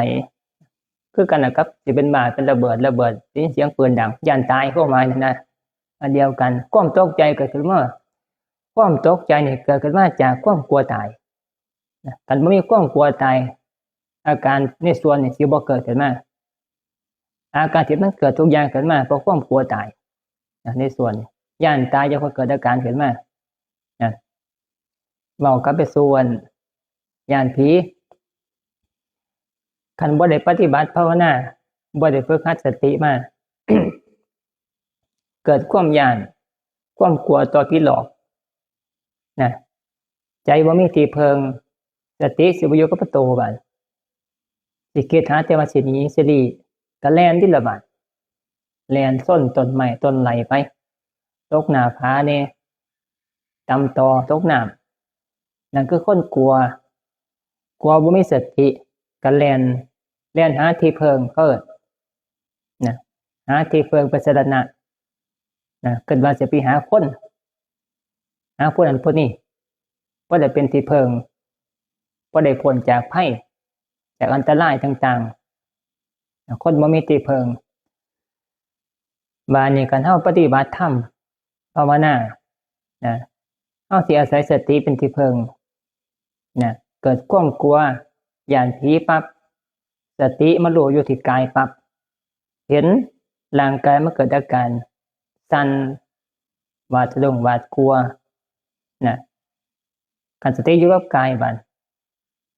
คือกันน่ะกับสิเป็นบ้า เป็นระเบิด ระเบิด ได้ยินเสียงปืนดัง ย้านตาย ความหมายนั่นนะ อันเดียวกัน ความตกใจเกิดขึ้นมา ความตกใจนี่เกิดขึ้นมาจากความกลัวตาย นะ คันบ่มีความกลัวตาย อาการในส่วนนี่สิบ่เกิดขึ้นมา อาการที่มันเกิดทุกอย่างขึ้นมาเพราะความกลัวตาย นะ ในส่วนย้านตายจั่งค่อยเกิดอาการขึ้นมา นะ เว้ากลับไปสู่อันย้านผี คันบ่ได้ปฏิบัติภาวนา บ่ได้ฝึกหัดสติมา เกิดความย้าน ความกลัวต่อผีหลอก นะ ใจบ่มีที่เพิ่ง สติสิบ่อยู่กับโตบาด สิคิดหาแต่ว่าสิหนีสิหลีก ก็แล่นติละบาด แล่นซนต้นไม้ต้นไหลไป ตกหน้าผาแหน่ ต่ำตอ ตกน้ำ นั่นคือคนกลัว กลัวบ่มีสติ ก็แล่น แล่นหาที่เพิ่ง เขาเอิ้น นะ หาที่เพิ่งเป็นสรณะ นะ คิดว่าสิไปหาคน หาผู้นั้นผู้นี้ พอได้เป็นที่เพิ่ง พอได้พ้นจากภัย จากอันตรายต่างๆ นะ คนบ่มีที่เพิ่ง บาดนี้คันเฮาปฏิบัติธรรม ภาวนา นะ เฮาสิอาศัยสติเป็นที่เพิ่ง นะ เกิดความกลัว ย้านผีปั๊บ สติมารู้อยู่ที่กายปั๊บ เห็นร่างกายมันเกิดอาการสั่น หวาดสะดุ้ง หวาดกลัว นะ คันสติอยู่กับกายบาด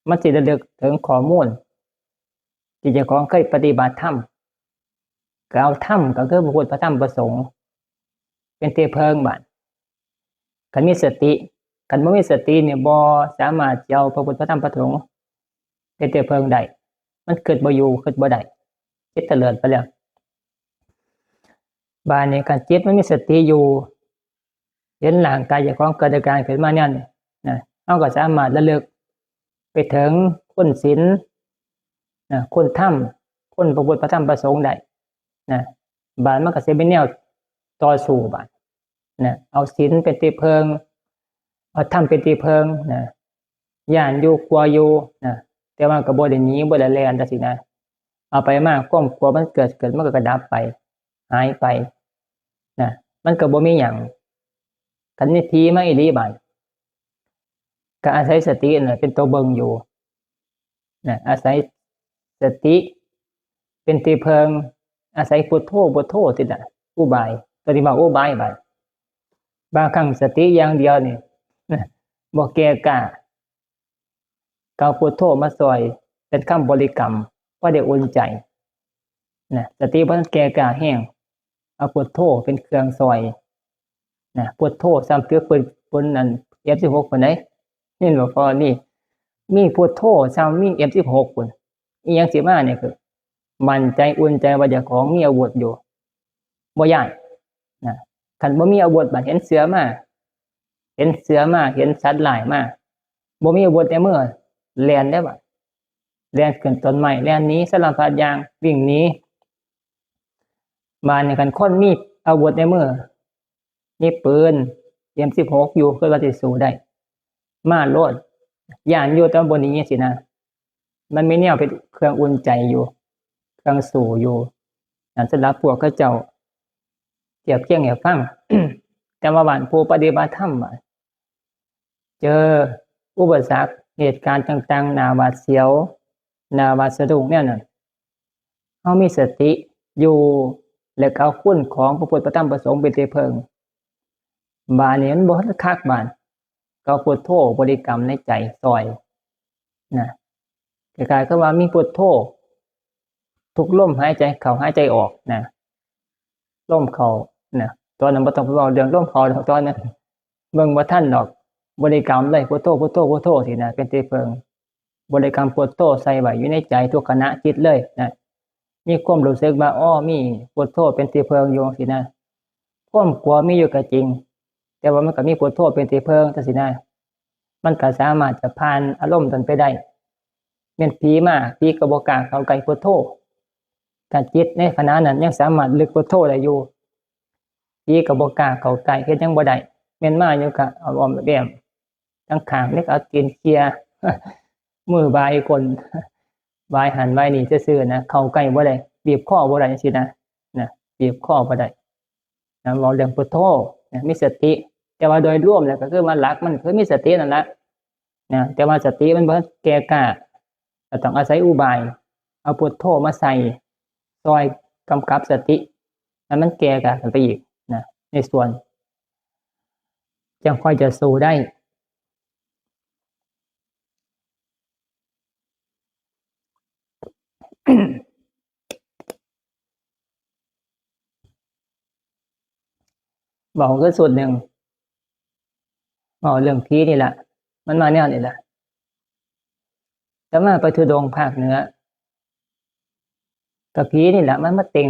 มันสิระลึกถึงข้อมูล ที่เจ้าของเคยปฏิบัติธรรม ก็เอาธรรม ก็คือพระพุทธ พระธรรม พระสงฆ์ เป็นที่เพิ่งบาด คันมีสติ คันบ่มีสติเนี่ย บ่สามารถสิเอาพระพุทธ พระธรรม พระสงฆ์เป็นที่เพิ่งได้ มันคิดบ่อยู่ คิดบ่ได้ จิตเตลิดไปแล้ว บาดนี้คันจิตมันมีสติอยู่ เห็นร่างกายเจ้าของเกิดอาการขึ้นมาแนวนี้ นะ เฮาก็สามารถระลึกไปถึงคุณศีล นะ คุณธรรม คุณพระพุทธ พระธรรม พระสงฆ์ได้ นะ บาดมันก็สิเป็นแนวต่อสู้บาด นะ เอาศีลเป็นที่เพิ่ง เอาธรรมเป็นที่เพิ่ง นะ ย้านอยู่ กลัวอยู่ นะ แต่ว่าก็บ่ได้หนี บ่ได้แล่นจั่งซี้นะ เอาไปมา ความกลัวมันเกิด เกิด มันก็ดับไป หายไป นะ มันก็บ่มีหยัง คันมีผีมาอีหลีบาด ก็อาศัยสตินั่นแหละเป็นตัวเบิ่งอยู่ นะ อาศัยสติเป็นที่เพิ่ง อาศัยพุทโธ พุทโธนี่แหละ อุบาย ตัวนี้ว่าอุบายบาด บางครั้งสติอย่างเดียวนี่ นะ บ่แก่กล้า ก็เอาพุทโธมาซ่อย เป็นคำบริกรรม พอได้อุ่นใจ นะ สติบ่ทันแก่กล้าแฮง เอาพุทโธเป็นเครื่องซ่อย นะ พุทโธซ้ำถือปืน คนนั้น เอฟสิบหก คนไหน เห็นบ่ พอนี่ มีพุทโธซ้ำมี เอฟสิบหก คน อีหยังสิมาเนี่ยคือ มั่นใจอุ่นใจว่าเจ้าของมีอาวุธอยู่ บ่ย้านนะ คันบ่มีอาวุธ บัดเห็นเสือมา เห็นเสือมา เห็นสัตว์ร้ายมา บ่มีอาวุธในมือ แล่นได้บ่ แล่นขึ้นต้นไม้ แล่นหนีสารพัดอย่าง วิ่งหนี บาดนี้คันคนมีอาวุธในมือ มีปืน เอ็มสิบหก อยู่ คิดว่าสิสู้ได้ มาโลด ย้านอยู่ แต่ว่าบ่หนีจังซี้นะ มันมีแนวเป็นเครื่องอุ่นใจอยู่ เครื่องสู้อยู่ นั่นสำหรับพวกเขาเจ้า เทียบเคียงให้ฟัง แต่ว่าบาดผู้ปฏิบัติธรรมอะ เจออุปสรรค เหตุการณ์ต่างๆ น่าหวาดเสียว น่าหวาดสะดุ้งแนวนั้น เฮามีสติอยู่ และก็เอาคุณของพระพุทธพระธรรมพระสงฆ์เป็นที่พึ่ง บาดนี้มันบ่ทันคักบาด ก็พุทโธบริกรรมในใจซ่อยนะ คล้ายๆ คือว่ามีพุทโธ ทุกลมหายใจเข้าหายใจออกนะ ลมเข้านะ ตอนนั้นบ่ต้องไปเว้าเรื่องลมเข้าดอก ตอนนั้นเบิ่งบ่ทันดอก บริกรรมเลย พุทโธ พุทโธ พุทโธ ซี้นะ เป็นที่พึ่ง บริกรรมพุทโธใส่ไว้อยู่ในใจทุกขณะจิตเลยนะ มีความรู้สึกว่า อ้อ มีพุทโธเป็นที่พึ่งอยู่ซี้นะ ความกลัวมีอยู่ก็จริง แต่ว่ามันก็มีพุทโธเป็นที่พึ่งจังซี้นะ มันก็สามารถจะผ่านอารมณ์นั้นไปได้ แม่นผีมา ผีก็บ่กล้าเข้าใกล้พุทโธ ถ้าจิตในขณะนั้นยังสามารถระลึกพุทโธได้อยู่ ผีก็บ่กล้าเข้าใกล้ เฮ็ดหยังบ่ได้ แม่นมาอยู่ก็เอาอ้อมแอ้ม ทั้งข้างนี่ก็เอาตีนเขี่ย มือบายก้น บายหั้นบายนี่ซื่อๆนะ เข้าใกล้บ่ได้ บีบคอบ่ได้จังซี้นะ นะ บีบคอบ่ได้นะ เว้าเรื่องพุทโธนะ มีสติ แต่ว่าโดยรวมแล้วก็คือว่าหลักมันคือมีสตินั่นละนะ แต่ว่าสติมันบ่แก่กล้า ก็ต้องอาศัยอุบาย เอาพุทโธมาใส่ ซ่อยกำกับสติ ให้มันแก่กล้าขึ้นไปอีกนะ ในส่วน จั่งค่อยจะสู้ได้ เว้าคือสูตรหนึ่ง เว้าเรื่องผีนี่ล่ะ มันมาแนวนี้ล่ะ อาตมาไปธุดงค์ภาคเหนือ ก็ผีนี่ล่ะ มันมาเต็ง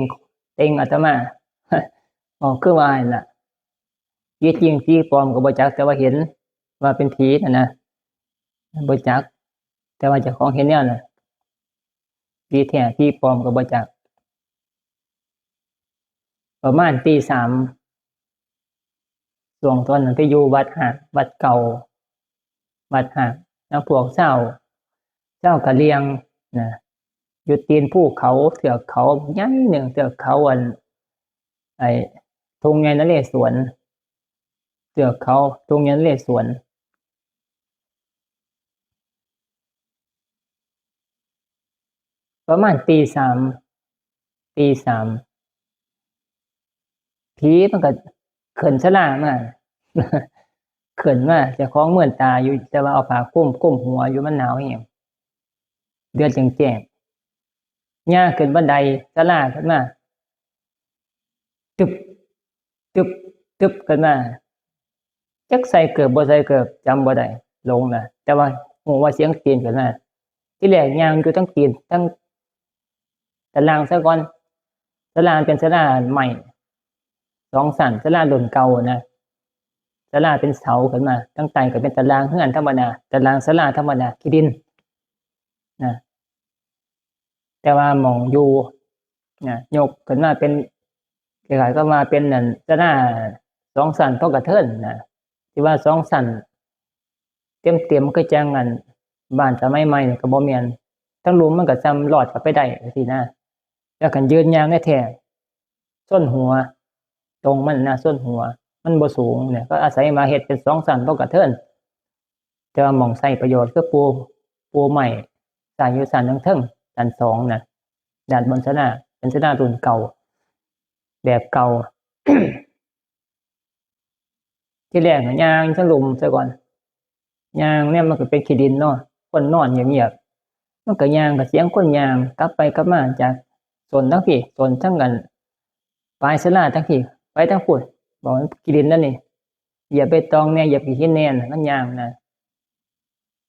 เต็งอาตมา เว้าคือว่านั่นล่ะ ผีจริงผีปลอมก็บ่จัก แต่ว่าเห็นว่าเป็นผีนั่นนะ บ่จัก แต่ว่าเจ้าของเห็นแนวนั้น ผีแท้ผีปลอมก็บ่จัก ประมาณตีสาม ช่วงตอนนั้นไปอยู่วัดฮะ วัดเก่า วัดฮะ แล้วพวกชาว ชาวกะเหรี่ยงนะ อยู่ตีนภูเขา เทือกเขาใหญ่หนึ่ง เทือกเขาอัน ไอ้ ทุ่งใหญ่นเรศวร เทือกเขาทุ่งใหญ่นเรศวร ประมาณตีสาม ตีสาม ผีมันก็ขึ้นศาลามา ขึ้นมา เจ้าของเมินตาอยู่ แต่ว่าเอาผ้าคลุม คลุมหัวอยู่ มันหนาวแฮง เดือดแจ้งๆ ย่างขึ้นบันไดศาลาขึ้นมา ตึบ ตึบ ตึบขึ้นมา จักใส่เกิบบ่ใส่เกิบ จำบ่ได้ หลงนะ แต่ว่าฮู้ว่าเสียงตีนขึ้นมา ที่แรกย่างอยู่ทั้งตีน ทั้งตารางซะก่อน ศาลาเป็นศาลาไม้ สองชั้น ศาลารุ่นเก่านะ ศาลาเป็นเสาขึ้นมา ทั้งใต้ก็เป็นตารางเฮือนธรรมดา ตารางศาลาธรรมดา ขี้ดินนะ แต่ว่าหม่องอยู่นะ ยกขึ้นมาเป็น คล้ายๆ กับว่าเป็นนั่น ศาลาสองชั้นพอกระเทินนะ ที่ว่าสองชั้นเต็มๆ คือจั่งอันบ้านสมัยใหม่นี่ก็บ่แม่น ทั้งลุ่มมันก็ส่ำลอดเข้าไปได้จั่งซี้นะ แล้วคันยืนย่างแท้ๆ ส้นหัว ตรงมันนะ ส้นหัว มันบ่สูงเนี่ย ก็อาศัยมาเฮ็ดเป็นสองชั้นพอกระเทิน แต่ว่าหม่องใช้ประโยชน์คือปู ปูไม้ใช้อยู่ชั้นเทิงๆ ชั้นสองนะ ด้านบนศาลา เป็นศาลารุ่นเก่า แบบเก่า ที่แรกน่ะย่างทั้งลุ่มซะก่อน ย่างเนี่ยมันก็เป็นขี้ดินเนาะ คนนอนเงียบๆ มันก็ย่างก็เสียงคนย่าง กลับไปกลับมาจากโซนทั้งพี้ โซนทั้งอัน ปลายศาลาทั้งพี้ ไปทั้งพู้น บอกว่าขี้ดินนั่นนี่ เหยียบใบตองแหน่ เหยียบขี้หินแหน่น่ะ มันย่างนะ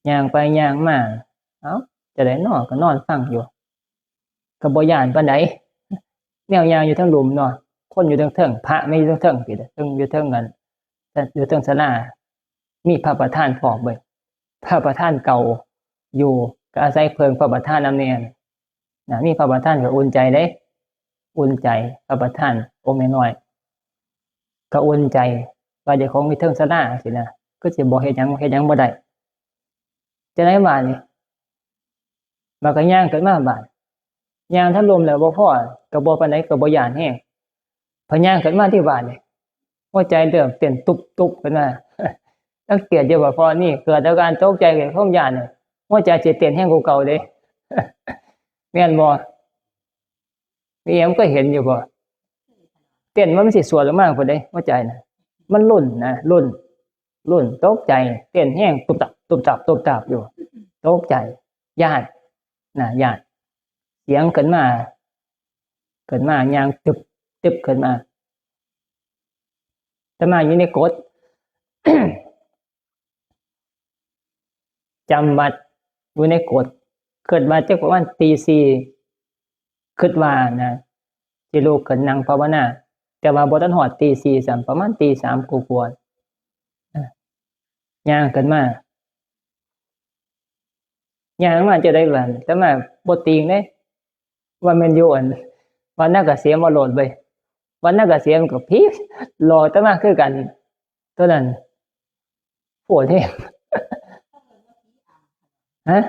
ย่างไปย่างมา เอ้า จะได้นอนก็นอนฟังอยู่ ก็บ่ย้านปานใด แนวย่างอยู่เทิงลุ่มเนาะ คนอยู่เทิงๆ พระแม่นอยู่เทิงๆ พี้เด้อ เทิง อยู่เทิงนั้น อยู่เทิงศาลา มีพระประธานพร้อมเว้ย พระประธานเก่าอยู่ ก็อาศัยเพิ่งพระประธานนำแหน่นะ มีพระประธานก็อุ่นใจเด้ อุ่นใจ พระประธานองค์น้อยๆ ก็อุ่นใจ ว่าเจ้าของมีเทิงศาลาจังซี้นะ คือสิบ่เฮ็ดหยัง เฮ็ดหยังบ่ได้ จังได๋บาดนี้ บาดก็ย่างขึ้นมาบาด ย่างทันลมแล้วบ่พอ ก็บ่ปานใด ก็บ่ย้านแฮง พอย่างขึ้นมาที่บาดนี่ หัวใจเริ่มเต้นตุบๆ ขึ้นมา สังเกตอยู่ว่าพอนี่เกิดอาการตกใจ เกิดความย้านนี่ หัวใจสิเต้นแฮงกว่าเก่าเด้ แม่นบ่ มีหยังก็เห็นอยู่บ่ เต้นว่ามันสิสวดออกมาพุ้นเด้ หัวใจน่ะ มันลุ้นนะ ลุ้น ลุ้น ตกใจ เต้นแฮง ตุบตับ ตุบตับ ตุบตับอยู่ ตกใจ ย้าน นะ ย้าน เสียงขึ้นมา ขึ้นมา ย่างตึบ ตึบขึ้นมา อาตมาอยู่ในกุฏิ จำวัดอยู่ในกุฏิ คิดว่าจักประมาณตีสี่ คิดว่านะ สิลุกขึ้นนั่งภาวนา แต่ว่าบ่ทันฮอดตีสี่ซ้ำ ประมาณตีสามกว่าๆ นะ ย่างขึ้นมา ย่างมาจังได๋วะ อาตมาบ่ติงเด้ ว่าแม่นอยู่อัน วัดนาเกษมมาโลดเว้ย วัดนาเกษมก็ผีหลอกอาตมาคือกัน ตัวนั้น โพดแฮง ฮะ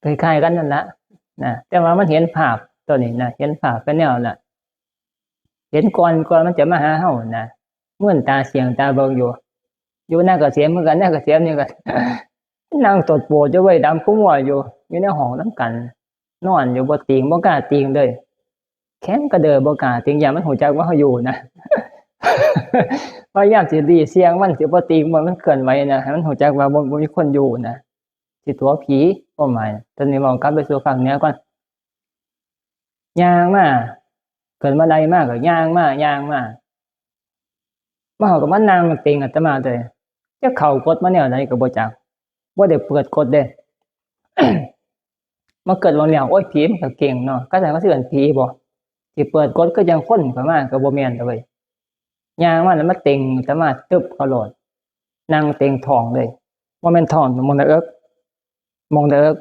คล้ายๆ กันนั่นละ นะ แต่ว่ามันเห็นภาพตัวนี้นะ เห็นภาพเป็นแนวน่ะ เห็นก่อน ก่อนมันจะมาหาเฮานะ เหมือนตาเสียงตาเบิ่งอยู่ อยู่นาเกษมคือกัน นาเกษมนี่ก็ นั่งตดโปดอยู่เว้ย ดำคุมัวอยู่ อยู่ในห้องนำกัน นอนอยู่ บ่ติง บ่กล้าติงเลย แข็งกระเด้อ บ่กล้าติง ย้านมันฮู้จักว่าเฮาอยู่นะ พยายามสิหลีเสียงมัน สิบ่ติง บ่ให้มันเคลื่อนไหวนะ ให้มันฮู้จักว่าบ่ บ่มีคนอยู่นะ สิตั๋วผี ความหมาย ตอนนี้เว้ากลับไปสู่ภาคเหนือก่อน ย่างมา ขึ้นบันไดมาก็ย่างมา ย่างมา มาเฮาก็มานั่งติงอาตมาเด้ จักเข้ากุฏิมาแนวใดก็บ่จัก บ่ได้เปิดกุฏิเด้ มาคิดว่าแล้ว โอ๊ย ผีมันก็เก่งเนาะ เขาเจ้าก็สิเอิ้นผีบ่ สิเปิดกุฏิคือจั่งคนเข้ามาก็บ่แม่นเด้อเว้ย ย่างมาแล้วมาติงอาตมาตึบเข้าโลด นั่งติงท้องเลย บ่แม่นท้อง หม่องหน้าอก หม่องหน้าอก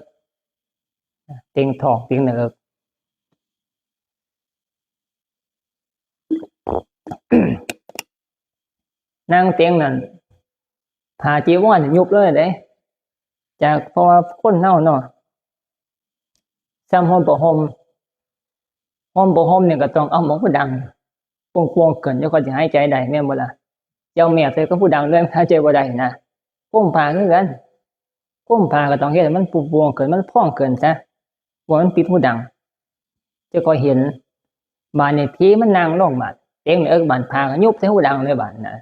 ติงท้อง ติงหน้าอก นั่งติงนั่น ผ้าจีวรนี่ยุบเลยเด้ จาก เพราะว่าคนเฮาเนาะ ซ่ำห่มผ้าห่ม ห่มผ้าห่มนี่ก็ต้องเอาหม่องผู้ดัง โป่งๆ ขึ้น จั่งค่อยสิหายใจได้ แม่นบ่ล่ะ เจ้าแม่ใส่กับผู้ดังเลย หายใจบ่ได้นะ ห่มผ้าคือกัน ห่มผ้าก็ต้องเฮ็ดให้มันโป่งๆ ขึ้น มันพองขึ้นซะ บ่ให้มันปิดผู้ดัง จั่งค่อยเห็น บาดนี้ผีมันนั่งลงบาด เต็งเอิกบาด ผ้าก็ยุบใส่ผู้ดังเลยบาดนะ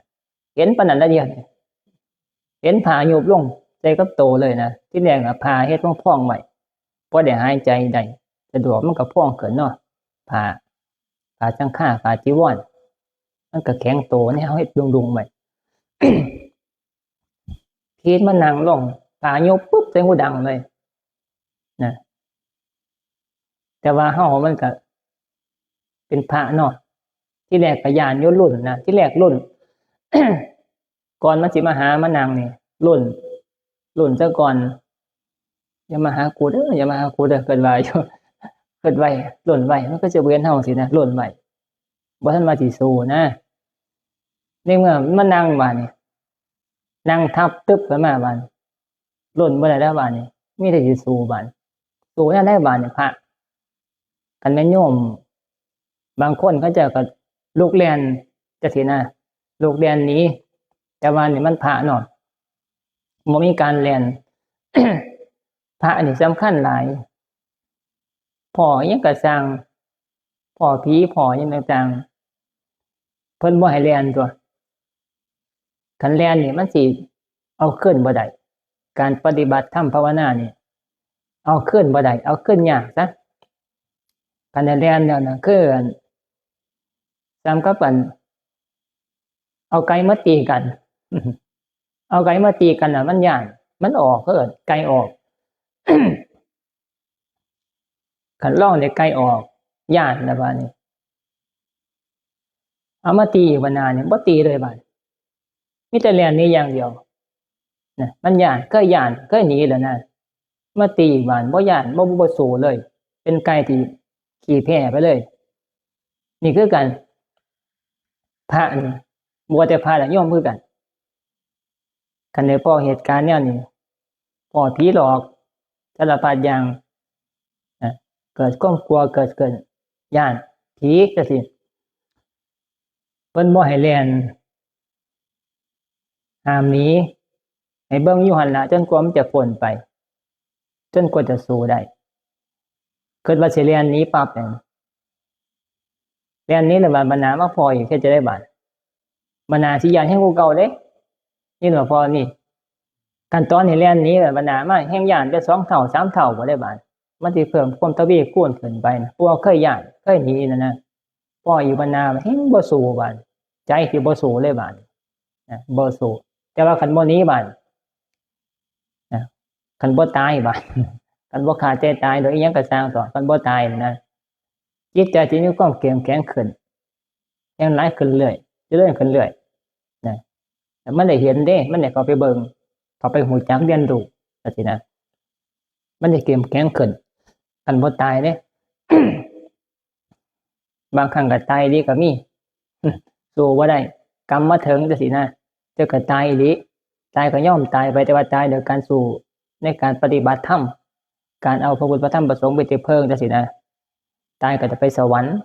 เห็นปานนั้นละเดียวนี่ เห็นผ้ายุบลงใส่กับโตเลยนะ ทีแรกน่ะผ้าเฮ็ดพองๆ ไว้ พอได้หายใจได้สะดวก มันก็พองขึ้นเนาะ ผ้า ผ้าสังฆา ผ้าจีวร มันก็แข็งโต นี่เฮาเฮ็ดดุงๆ ไว้ ผีมันนั่งลง ผ้ายุบปุ๊บ ใส่ผู้ดังเลย นะ แต่ว่าเฮามันก็เป็นพระเนาะ ทีแรกก็ย้านอยู่ ลุ้นนะ ทีแรกลุ้น ก่อนมันสิมาหามานั่งนี่ ลุ้น ลุ้นซะก่อน อย่ามาหากูเด้อ อย่ามาหากูเด้อ คิดว่าอยู่ คิดไว้ ลุ้นไว้ มันก็จะเวียนเฮาสินะ ลุ้นไว้ บ่ทันว่าสิสู้นะ ในเมื่อมันมานั่งบาดนี้ นั่งทับตึบขึ้นมาบาดนี้ ลุ้นบ่ได้แล้วบาดนี้ มีแต่สิสู้บาดนี้ สู้แนวใดบาดนี้ พระ คันแม่นโยม บางคนเขาเจ้าก็ลุกแล่นจังซี้นะ ลุกแล่นหนี แต่ว่านี่มันพระเนาะ บ่มีการแล่น พระนี่สำคัญหลาย พ้ออิหยังก็ซ่าง พ้อผี พ้ออิหยังต่างๆ เพิ่นบ่ให้แล่นตั๊ว คันแล่นนี่มันสิเอาคืนบ่ได้ การปฏิบัติธรรมภาวนานี่ เอาคืนบ่ได้ เอาคืนยากซะ คันได้แล่นแล้วนะ คืออัน ส่ำกับอัน เอาไก่มาตีกัน เอาไก่มาตีกันน่ะ มันย้าน มันออก เอิ้นไก่ออก คันลองได้ไก่ออก ย้านแล้วบาดนี้ เอามาตีอีกบาดหน้านี่ บ่ตีเลยบาด มีแต่แล่นหนีอย่างเดียว นะ มันย้าน เคยย้าน เคยหนีแล้วนะ มาตีอีกบาด บ่ย้าน บ่ บ่ บ่สู้เลย เป็นไก่ที่ขี้แพ้ไปเลย นี่คือกัน พระนี่ บ่ว่าแต่พระและโยมคือกัน คันได้พ้อเหตุการณ์แนวนี้ พ้อผีหลอก สารพัดอย่าง นะ เกิดความกลัว เกิด เกิดย้าน ผีจั่งซี้ เพิ่นบ่ให้แล่น ห้ามหนี ให้เบิ่งอยู่หั่นล่ะ จนกว่ามันจะพ้นไป จนกว่าจะสู้ได้ คิดว่าสิแล่นหนีปั๊บนี่ แล่นหนีแล้วบาด บาดหน้ามาพ้ออีก เฮ็ดจั่งใดบาด บาดหน้าสิย้านแฮงกว่าเก่าเด้ นี่ว่าพ้อนี่ คันตอนนี้แล่นหนีแล้ว บาดหน้ามาแฮ่งย้านไปสองเท่า สามเท่าบ่ได้บาด มันสิเพิ่มความทวีคูณขึ้นไปนะ เพราะว่าเคยย้าน เคยหนีนั่นนะ พ้ออีกบาดหน้าแฮ่งบ่สู้บาด ใจสิบ่สู้เลยบาด นะ บ่สู้ แต่ว่าคันบ่หนีบาด นะ คันบ่ตายบาด คันบ่ฆ่าใจตายโดยอิหยังก็ซ่างเถาะ คันบ่ตายนะ จิตใจสิมีความเข้มแข็งขึ้น แฮ่งหลายขึ้นเรื่อย เจริญขึ้นเรื่อย นะ แล้วมันได้เห็นเด้ มันได้เข้าไปเบิ่ง เข้าไปรู้จักเรียนรู้ จั่งซี้นะ มันได้เข้มแข็งขึ้น คันบ่ตายเด้ บางครั้งก็ตายอีหลีก็มี สู้บ่ได้ กรรมมาถึงจั่งซี้นะ เจ้าก็ตายอีหลี ตายก็ยอมตายไป แต่ว่าตายโดยการสู้ในการปฏิบัติธรรม การเอาพระพุทธพระธรรมพระสงฆ์เป็นที่พึ่งจั่งซี้นะ ตายก็จะไปสวรรค์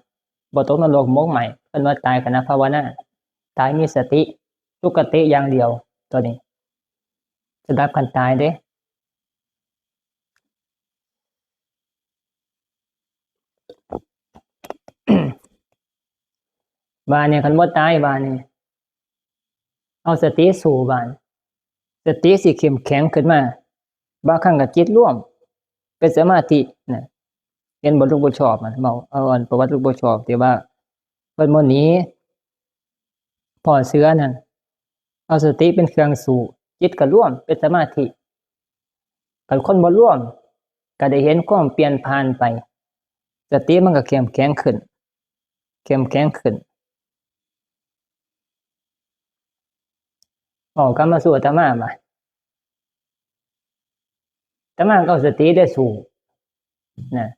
บ่ตกนรกหมกไหม้ เพิ่นว่าตายก็นักภาวนา ตายมีสติ สุคติอย่างเดียว ตัวนี้ สำหรับคันตายเด้ บาดนี้คันบ่ตายบาดนี้ เอาสติสู้บาด สติสิเข้มแข็งขึ้นมา บางครั้งก็จิตรวม เป็นสมาธินะ เห็นบ่หลวงปู่ชอบมัน เว้า เอาอันประวัติหลวงปู่ชอบที่ว่าเพิ่นบ่หนี พ้อเสือนั่น เอาสติเป็นเครื่องสู้ จิตก็รวมเป็นสมาธิ คันคนบ่รวม ก็ได้เห็นความเปลี่ยนผ่านไป สติมันก็เข้มแข็งขึ้น เข้มแข็งขึ้น เว้ากลับมาสู่อาตมาบาด อาตมาก็เอาสติได้สู้ นะ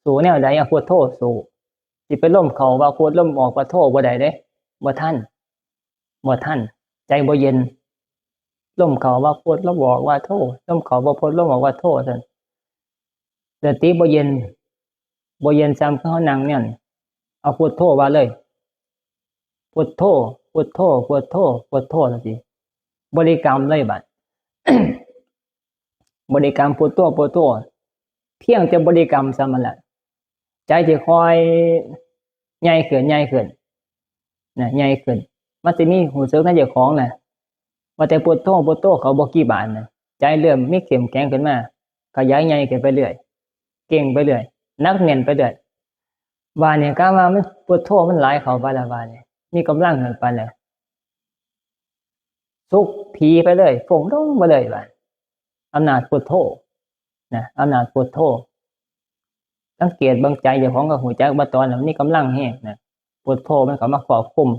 สู้แนวใด เอาพุทโธสู้ สิไปลมเข้าว่าพุท ลมออกว่าโธบ่ได้เด้ บ่ทัน บ่ทัน ใจบ่เย็น ลมเข้าว่าพุท ลมออกว่าโธ ลมเข้าว่าพุท ลมออกว่าโธซั่น สติบ่เย็น บ่เย็นซ่ำคือเฮานั่งเนี่ย เอาพุทโธว่าเลย พุทโธ พุทโธ พุทโธ พุทโธจั่งซี้ บริกรรมเลยบาด บริกรรมพุทโธ พุทโธ เพียงแต่บริกรรมซ่ำนั่นแหละ ใจสิค่อยใหญ่ขึ้น ใหญ่ขึ้น นะ ใหญ่ขึ้น มันสิมีรู้สึกในเจ้าของนะ ว่าแต่พุทโธ พุทโธเข้าบ่กี่บาดนะ ใจเริ่มมีเข้มแข็งขึ้นมา ขยายใหญ่ขึ้นไปเรื่อย เก่งไปเรื่อย หนักแน่นไปเรื่อย บาดนี้กะว่ามันพุทโธมันหลายเข้าไปแล้ว บาดนี้มีกำลังขึ้นไปแล้ว สุกผีไปเลย โป่งโล่งไปเลยบาด อำนาจพุทโธ นะ อำนาจพุทโธ สังเกตเบิ่งใจเจ้าของก็รู้จักว่าตอนนั้นมีกำลังแฮงนะ พุทโธมันเข้ามาควบคุม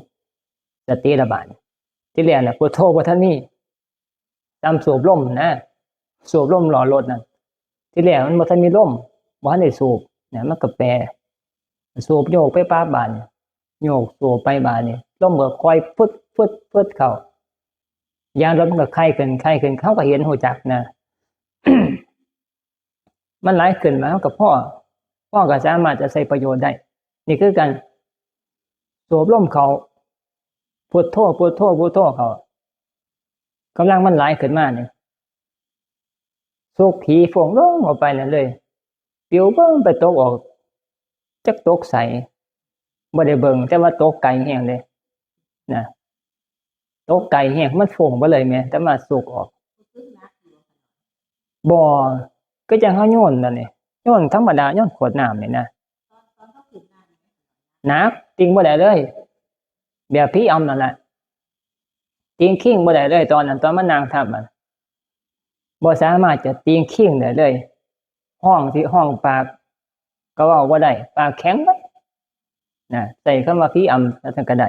สติละบาด ที่แรกน่ะพุทโธบ่ทันมี ซ่ำสูบลมนะ สูบลมหล่อรถนั่น ที่แรกมันบ่ทันมีลม บ่ทันได้สูบนะ มันก็แปร สูบโยกไปปั๊บบาดนี้ โยกสูบไปบาดนี้ ลมก็ค่อยฟึด ฟึด ฟึดเข้า ยางรถมันก็ไคขึ้น ไคขึ้น เฮาก็เห็นรู้จักนะ มันหลายขึ้นมา เฮาก็พ้อ พ้อก็สามารถจะใช้ประโยชน์ได้ นี่คือการสูบลมเข้า พุทโธ พุทโธ พุทโธเข้า กำลังมันหลายขึ้นมานี่ สุกผีโป่งโล่งออกไปนั่นเลย ปิวเบิ่งไปตกออก จักตกไส บ่ได้เบิ่ง แต่ว่าตกไกลแฮงเลย นะ ตกไกลแฮง มันโป่งไปเลยแหม แต่มาสุกออก บ่ คือจั่งเฮาโยนนั่นนี่ โยนธรรมดา โยนขวดน้ำนี่นะ หนัก ติ่งบ่ได้เลย แบบผีอำนั่นแหละ ติงคิงบ่ได้เลย ตอนนั้น ตอนมานั่งทับมัน บ่สามารถจะติงคิงได้เลย ฮ้องสิฮ้องปาก ก็เว้าบ่ได้ ปากแข็งไว้นะ ใช้คำว่าผีอำ จั่งซั้นก็ได้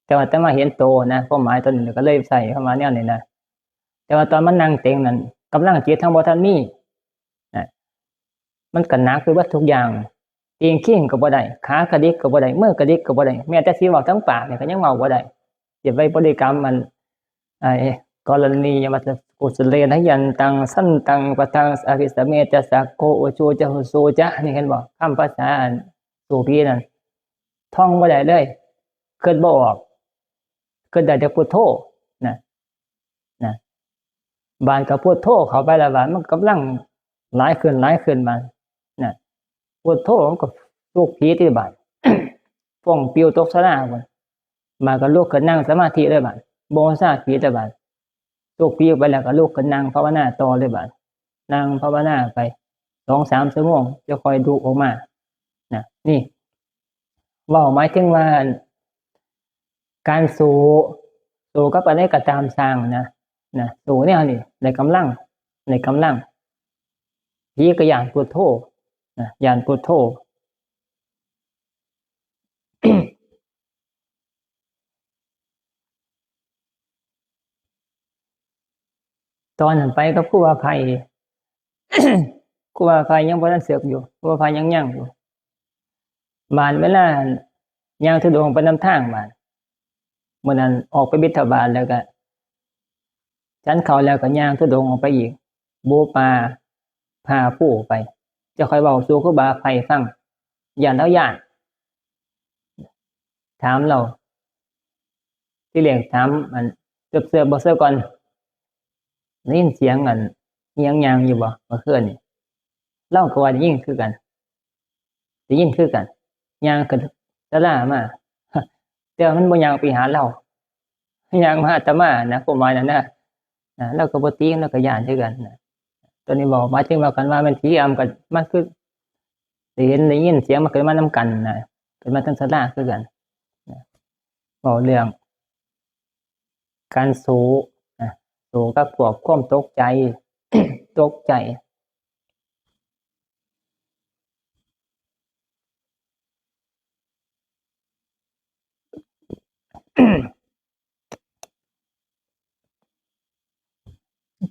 แต่ว่าอาตมาเห็นโตนะ ความหมายตอนนี้ก็เลยใช้คำว่าแนวนี้นะ แต่ว่าตอนมันนั่งเต็งนั่น กำลังจิตเฮาบ่ทันมีนะ มันก็หนักไปเบิดทุกอย่าง ติงคิงก็บ่ได้ ขากระดิกก็บ่ได้ มือกระดิกก็บ่ได้ แม้แต่สิเว้าทางปากนี่ก็ยังเว้าบ่ได้ สิไปบริกรรมมัน ไอ้ กรณียวัตตะกุสเลนะยันตัง สันตัง ปะทัง อภิสเมจะ สักโก อุจูจะ หุสูจะ นี่เห็นบ่ คำภาษาอันสูผีนั่น ท่องบ่ได้เลย คิดบ่ออก คิดได้แต่พุทโธนะ นะ บาดก็พุทโธเข้าไปแล้ว บาดมันกำลังหลายขึ้น หลายขึ้น บาดนะ พุทโธมันก็สุกผีที่บาด ฟ้องปิวตกศาลาพุ่น บาดก็ลุกขึ้นนั่งสมาธิเลย บาดบ่ซาผีเลย บาดสุกผีออกไปแล้วก็ลุกขึ้นนั่งภาวนาต่อเลย บาดนั่งภาวนาไปสองสามชั่วโมง จะค่อยลุกออกมานะ นี่ เว้าหมายถึงว่า การสู้ สู้กับอะไรก็ตามสร้างนะ นะ สู้แนวนี้ ได้กำลัง ได้กำลัง ผีก็ย้านพุทโธนะ ย้านพุทโธ ตอนนั้นไปกับครูบาไพร่ ครูบาไพร่ยังบ่ทันเสิร์ฟอยู่ ครูบาไพร่ยังย่างอยู่ บาดเวลาย่างธุดงค์ไปนำทาง บาดมื้อนั้นออกไปบิณฑบาตแล้วก็ ฉันข้าวแล้วก็ย่างธุดงค์ออกไปอีก บู่ป่า ผ่าภูไป จะค่อยเว้าสู่ครูบาไพร่ฟัง ย้านลาวย้าน ถามลาว ทีแรกถามอัน เสิร์ฟๆ บ่เสิร์ฟก่อน ได้ยินเสียงอัน อิหยังย่างอยู่บ่เมื่อคืนนี่ ลาวก็ว่าได้ยินคือกัน ได้ยินคือกัน ย่างขึ้นศาลามา แต่ว่ามันบ่ย่างไปหาลาว ย่างมาหาอาตมานะ ความหมายนั่นนะ นะ ลาวก็บ่ติง ลาวก็ย้านคือกันนะ ตัวนี้เว้าหมายถึงว่า คันว่าแม่นผีอำก็ มันคือได้เห็นได้ยินเสียง มันขึ้นมานำกันนะ ขึ้นมาทางศาลาคือกันนะ เว้าเรื่องการสู้นะ สู้กับพวกความตกใจ ตกใจ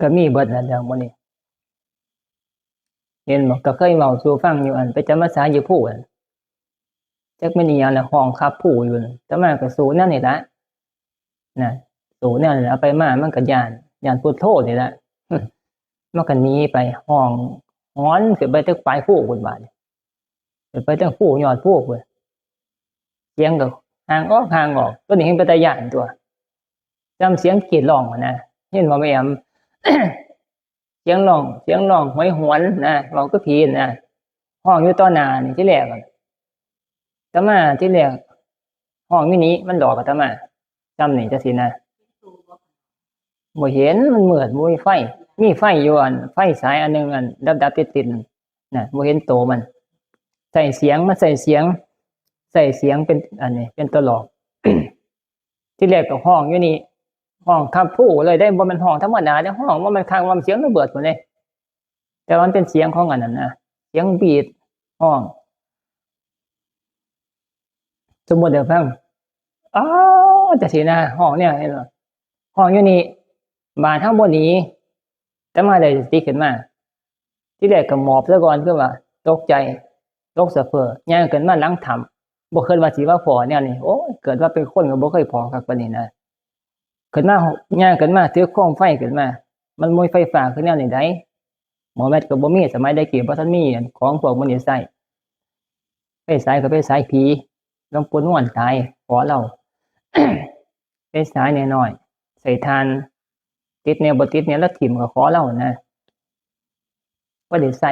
ก็มีเบิดนั่นแหละมื้อนี้ เห็นบ่ ก็เคยเว้าสู่ฟังอยู่ อันไปจำพรรษาอยู่ภูนั่น จักแม่นอีหยังล่ะ ฮ้องคับภูอยู่นั่น อาตมาก็สู้แนวนี้ละนะ สู้แนวนี้ละ เอาไปมามันก็ย้าน ย้านพุทโธนี่ละ มันก็หนีไป ฮ้องหอนขึ้นไปเทิงปลายภูพุ้น บาดนี้ ขึ้นไปเทิงภู ยอดภูพุ้น เสียงก็ห่างออก ห่างออก ตัวนี้แฮ่งเป็นตาย้านตั๊ว จำเสียงกรีดร้องหั้นนะ เห็นบ่แม่แอม เสียงร้อง เสียงร้องโหยหวนนะ เว้าคือผีนะ ฮ้องอยู่ต่อหน้านี่ ทีแรกอะ อาตมาทีแรก ฮ้องอยู่นี่ มันหลอกอาตมา จำนี่จังซี่นะ บ่เห็น มันมืด บ่มีไฟ มีไฟอยู่ อัน ไฟสายอันหนึ่ง อันดับๆ ติดๆ นั่นนะ บ่เห็นโตมัน ใช้เสียง มันใช้เสียง ใช้เสียงเป็น อันนี้ เป็นตัวหลอก ทีแรกก็ฮ้องอยู่นี่ ฮ้องคับภูเลยเด้ บ่แม่นฮ้องธรรมดาเด้ ฮ้องว่ามันคัก ว่ามันเสียงระเบิดพุ้นเด้ แต่ว่ามันเป็นเสียงของอันนั้นนะ เสียงบีดฮ้อง สมมุติเด้อฟัง อ้อ จังซี่นะ ฮ้องเนี่ย เห็นบ่ ฮ้องอยู่นี่ บาดเฮาบ่หนี อาตมาได้สติขึ้นมา ทีแรกก็หมอบซะก่อน คือว่าตกใจ ตกสะเพ้อ ย่างขึ้นมาหลังถ้ำ บ่คิดว่าสิมาพ้อแนวนี้ โอ้ย เกิดว่าเป็นคนก็บ่เคยพ้อคักปานนี้นะ ขึ้นมา ย่างขึ้นมา ถือโคมไฟขึ้นมา มันบ่มีไฟฟ้าคือแนวนี้ได๋ หม้อแบตก็บ่มี สมัยแต่กี้บ่ทันมีของพวกมื้อนี้ใช้ ไฟฉายก็ไฟฉายผี หลวงปู่นวลตาย ขอลาว ไฟฉายน้อยๆ ใช้ถ่าน ติดแหน่บ่ติดแหน่ ลาวถิ่มก็ขอลาวนะ บ่ได้ใช้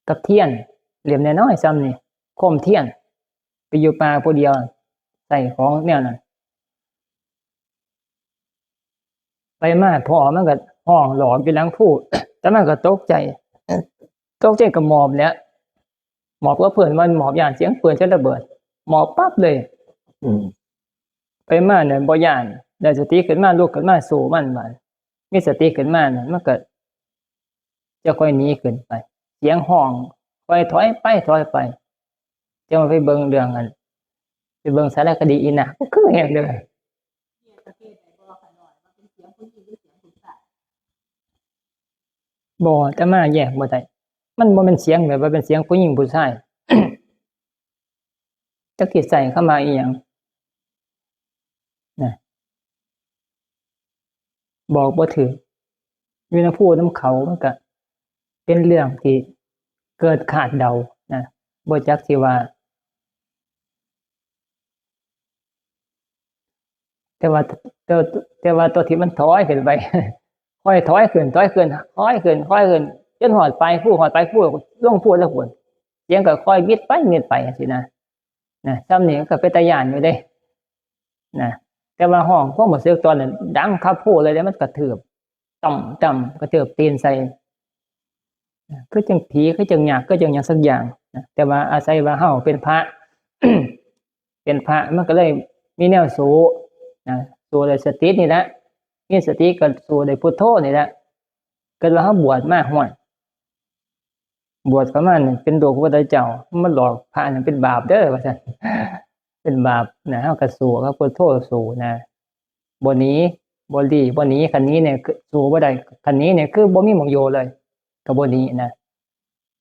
กับเทียน เล่มน้อยๆ ส่ำนี้ โคมเทียน ไปอยู่ป่าผู้เดียว ใช้ของแนวนั้น ไปมาพ้อมันก็ฮ้องหลอกอยู่หลังภู อาตมาก็ตกใจ ตกใจก็หมอบแหละ หมอบกับพื้น มันหมอบย้านเสียงปืนจะระเบิด หมอบปั๊บเลย อืม ไปมาเนี่ยบ่ย้าน ได้สติขึ้นมา ลุกขึ้นมาสู้มันบาด มีสติขึ้นมาเนี่ย มันก็จะค่อยหนีขึ้นไป เสียงฮ้องค่อยถอยไป ถอยไป จะมาไปเบิ่งเรื่องอัน ไปเบิ่งสารคดีอีหน้า ก็คือแฮงเด้อ บ่ อาตมาแยกบ่ได้ มันบ่แม่นเสียงแบบว่าเป็นเสียงผู้หญิงผู้ชาย จักสิใช้คำว่าอีหยัง นะ บอกบ่ถูก อยู่นำผู้นำเขา มันก็เป็นเรื่องที่เกินคาดเดานะ บ่จักสิว่า แต่ว่า แต่ แต่ว่าตัวที่มันถอยขึ้นไป ค่อยถอยขึ้น ถอยขึ้น ถอยขึ้น ถอยขึ้น จนฮอดปลายภู ฮอดปลายภู ลงภูแล้วพุ้น เสียงก็ค่อยมิดไป มิดไปจั่งซี้นะ นะ ซ่ำนี่ก็เป็นตาย้านอยู่เด้ นะ แต่ว่าฮ้องความรู้สึกตอนนั้นดังคับภูเลยเด้ มันกระทืบ ต่ำๆ กระทืบตีนใส่ นะ คือจั่งผี คือจั่งยักษ์ คือจั่งหยังสักอย่าง นะ แต่ว่าอาศัยว่าเฮาเป็นพระ เป็นพระ มันก็เลยมีแนวสู้ นะ สู้ด้วยสตินี่แหละ มีสติก็สู้ด้วยพุทโธนี่แหละ เกิดว่าเฮาบวชมา ห้วย บวชเข้ามานี่เป็นลูกพระพุทธเจ้า มาหลอกพระนี่เป็นบาปเด้อ ว่าซั่น เป็นบาปนะ เฮาก็สู้ เฮาพุทโธสู้นะ บ่หนี บ่ลี้ บ่หนี คันหนีเนี่ยคือสู้บ่ได้ คันหนีเนี่ยคือบ่มีหม่องอยู่เลย ก็บ่หนีนะ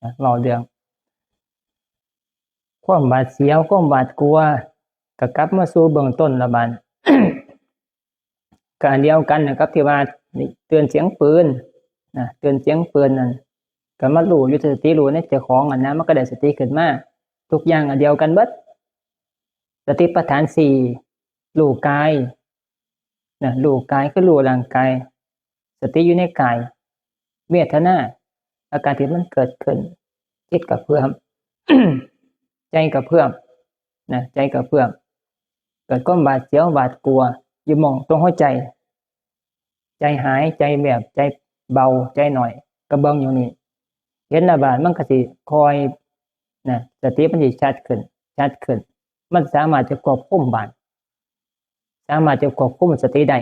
นะ เว้าเรื่องความหวาดเสียว ความหวาดกลัว ก็กลับมาสู่เบื้องต้นละบาด ก็อันเดียวกันนะกับที่ว่าเตือนเสียงปืนนะ เตือนเสียงปืนนั่น ก็มารู้อยู่ สติรู้ในเจ้าของอันนั้น มันก็ได้สติขึ้นมา ทุกอย่างอันเดียวกันเบิด สติปัฏฐานสี่ รู้กายนะ รู้กายคือรู้ร่างกาย สติอยู่ในกาย เวทนา อาการที่มันเกิดขึ้น จิตกระเพื่อม ใจกระเพื่อมนะ ใจกระเพื่อม เกิดความหวาดเสียวหวาดกลัว อยู่หม่องตรงหัวใจ ใจหาย ใจแวบ ใจเบา ใจหน่อย ก็เบิ่งอยู่นี่ เห็นแล้วบาดมันก็สิค่อยนะ สติมันสิชัดขึ้น ชัดขึ้น มันสามารถจะควบคุมบาด สามารถจะควบคุมสติได้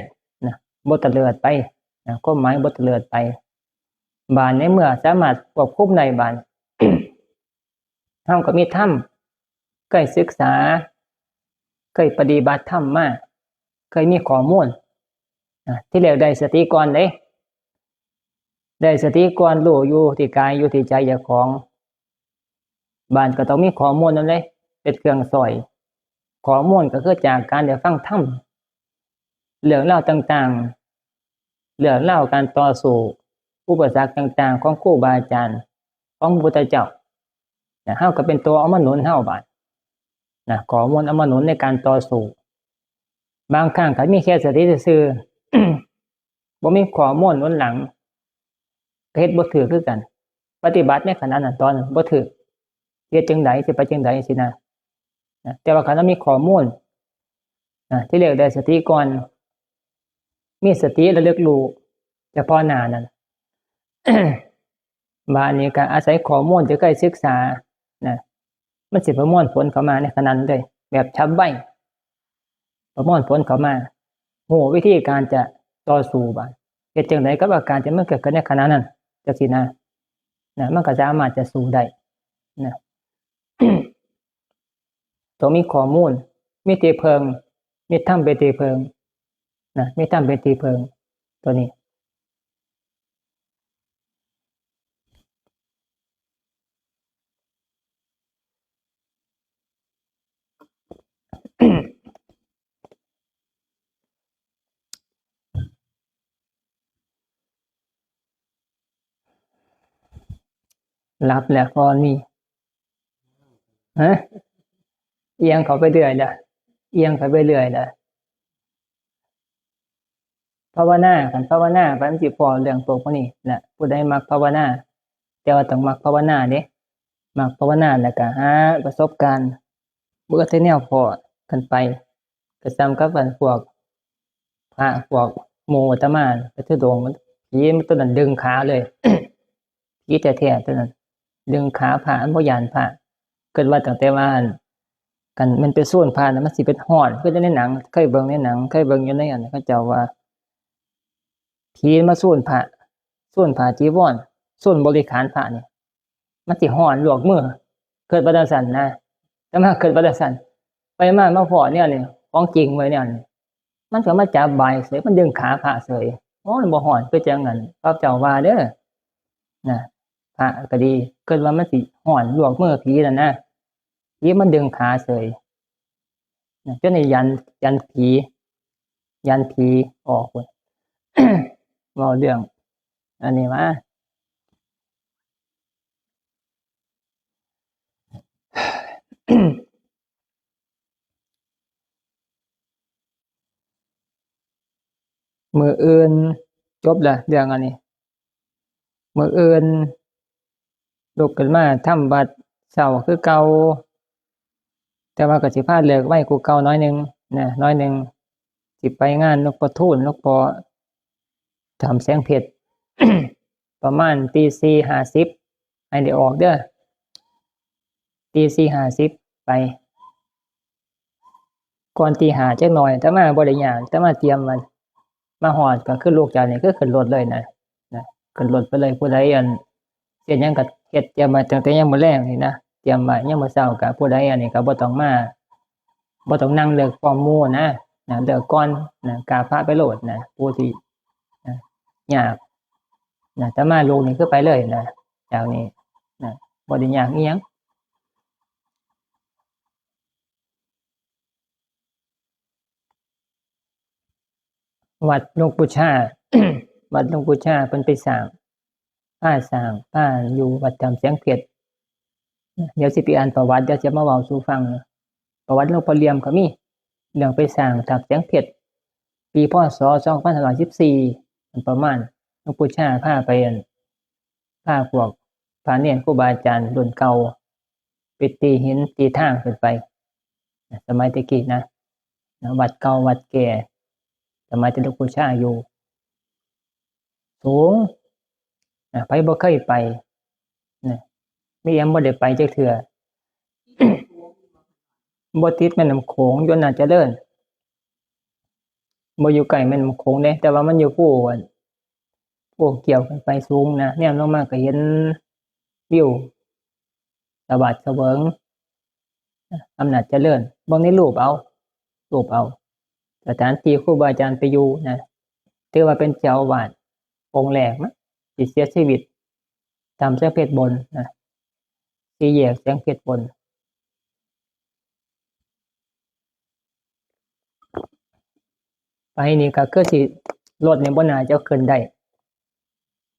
นะ บ่เตลิดไปนะ ความหมายบ่เตลิดไป บาดในเมื่อสามารถควบคุมได้บาด เฮาก็มีธรรม เคยศึกษา เคยปฏิบัติธรรมมา เคยมีข้อมูลนะ ที่แรกได้สติก่อนเด้ ได้สติก่อน รู้อยู่ที่กาย อยู่ที่ใจเจ้าของ บาดก็ต้องมีข้อมูลนำเด้ เป็นเครื่องช่วย ข้อมูลก็คือจากการได้ฟังธรรม เรื่องราวต่างๆ เรื่องราวการต่อสู้ อุปสรรคต่างๆ ของครูบาอาจารย์ ของพระพุทธเจ้า นะ เฮาก็เป็นตัวเอามาหนุนเฮาบาดนะ ข้อมูลเอามาหนุนในการต่อสู้ บางครั้งก็มีแค่สติซื่อๆ บ่มีข้อมูลหนุนหลัง ก็เฮ็ดบ่ถูกคือกัน ปฏิบัติในขณะนั้นตอนนั้นบ่ถูก เฮ็ดจั่งใด สิไปจั่งใด สินะ นะ แต่ว่าคันเรามีข้อมูล นะ ที่แรกได้สติก่อน มีสติระลึกรู้เฉพาะหน้านั่น บาดนี้ก็อาศัยข้อมูลที่เคยศึกษานะ มันสิประมวลผลเข้ามาในขณะนั้นเลย แบบฉับไว ประมวลผลเข้ามา รู้วิธีการจะต่อสู้บาด เฮ็ดจั่งใดกับอาการที่มันเกิดขึ้นในขณะนั้น จั่งซี้นะ นะ มันก็สามารถจะสู้ได้นะ ต้องมีข้อมูล มีที่เพิ่ง มีธรรมเป็นที่เพิ่งนะ มีธรรมเป็นที่เพิ่ง ตัวนี้ หลับแล้วก่อนนี่ ฮะ เอียงเข้าไปเรื่อยละ เอียงเข้าไปเรื่อยละ ภาวนา คันภาวนาไปมันสิพ้อเรื่องพวกนี้แหละ ผู้ใดมักภาวนา แต่ว่าต้องมักภาวนาเด้ มักภาวนาแล้วก็หาประสบการณ์ เบิ่งแต่แนวพ้อกันไป ก็ส่ำกับอันพวกพระพวกหมู่อาตมาไปทุดงค์ มัน ผีมันตัวนั้นดึงขาเลย ผีแท้ๆตัวนั้น ดึงขาพระ มันบ่ย้านพระ คิดว่าตั้งแต่ว่าอัน คันแม่นไปโซนพระน่ะ มันสิเป็นฮ้อน คือในหนัง เคยเบิ่งในหนัง เคยเบิ่งอยู่ในอัน เขาเจ้าว่า ผีมาโซนพระ โซนผ้าจีวร โซนบริขารพระนี่ มันสิฮ้อนลวกมือ คิดว่าจั่งซั้นนะ แต่มาคิดว่าจั่งซั้น ไปมามาพ้อแนวนี้ ของจริงเว้ยแนวนี้ มันก็มาจับบ่ายเสย มันดึงขาพระเสย โอ้ย บ่ฮ้อนคือจั่งนั้น พระเจ้าว่าเด้อ นะ พระก็ดี คิดว่ามันสิฮ้อนลวกมือผีนั่นนะ ผีมันดึงขาเสย นะ จนได้ยัน ยันผี ยันผีออกพุ้น เว้าเรื่อง อันนี้มา มื้ออื่น จบละเรื่องอันนี้ มื้ออื่น ลุกขึ้นมาทำวัตรเช้าคือเก่า แต่ว่าก็สิพาเลิกไวกว่าเก่าหน่อยหนึ่งนะ หน่อยหนึ่ง สิไปงานหลวงพ่อทูล หลวงพ่อถ้ำแสงเพชร ประมาณตีสี่ห้าสิบ ให้ได้ออกเด้อ ตีสี่ห้าสิบ ไป ก่อนตีห้าจักหน่อย อาตมาบ่ได้ย่าง อาตมาเตรียมไว้ มาฮอดก็คือลุกจากนี่คือขึ้นรถเลยนะ นะ ขึ้นรถไปเลย ผู้ใดอันเฮ็ดหยังก็เฮ็ดเตรียมไว้ตั้งแต่ยามมื้อแลงนี่นะ เตรียมไว้ยามมื้อเช้าก็ผู้ใดอันนี้ก็บ่ต้องมา บ่ต้องนั่งเลิกพร้อมหมู่นะ นะ เลิกก่อนนะ กราบพระไปโลดนะ ผู้ที่ นะ ยากนะ อาตมาลุกนี่คือไปเลยนะ จากนี้นะ บ่ได้ยากอิหยัง วัดหลวงปู่ชา วัดหลวงปู่ชาเพิ่นไปสร้าง พาสร้าง พาอยู่วัดถ้ำแสงเพชร เดี๋ยวสิไปอ่านประวัติ เดี๋ยวสิมาเว้าสู่ฟัง ประวัติหลวงพ่อเหลี่ยมก็มี เรื่องไปสร้างถ้ำแสงเพชร ปี พ.ศ. สองพันห้าร้อยสิบสี่ ประมาณ หลวงปู่ชาพาไปอัน พาพวกพระเณรครูบาอาจารย์รุ่นเก่า ไปตีหินตีทางขึ้นไป สมัยแต่กี้นะ นะ วัดเก่าวัดแก่ สมัยที่หลวงปู่ชาอยู่ สูงนะ ไผบ่เคยไปนะ มีแอมบ่ได้ไปจักเทื่อ บ่ติดแม่น้ำโขง อยู่อำนาจเจริญ บ่อยู่ใกล้แม่น้ำโขงเด้ แต่ว่ามันอยู่ภูอัน ภูเกี่ยวขึ้นไปสูงนะ แนมลงมาก็เห็นวิว สวัสดิ์เสวิง อำนาจเจริญ เบิ่งในรูปเอา รูปเอา สถานที่ครูบาอาจารย์ไปอยู่นะ ถือว่าเป็นเจ้าอาวาสองค์แรกมั้งที่เสียชีวิต ถ้ำแสงเพชรบนนะ สี่แยกแสงเพชรบน ไปนี่ก็คือสิ รถนี่บ่น่าจะขึ้นได้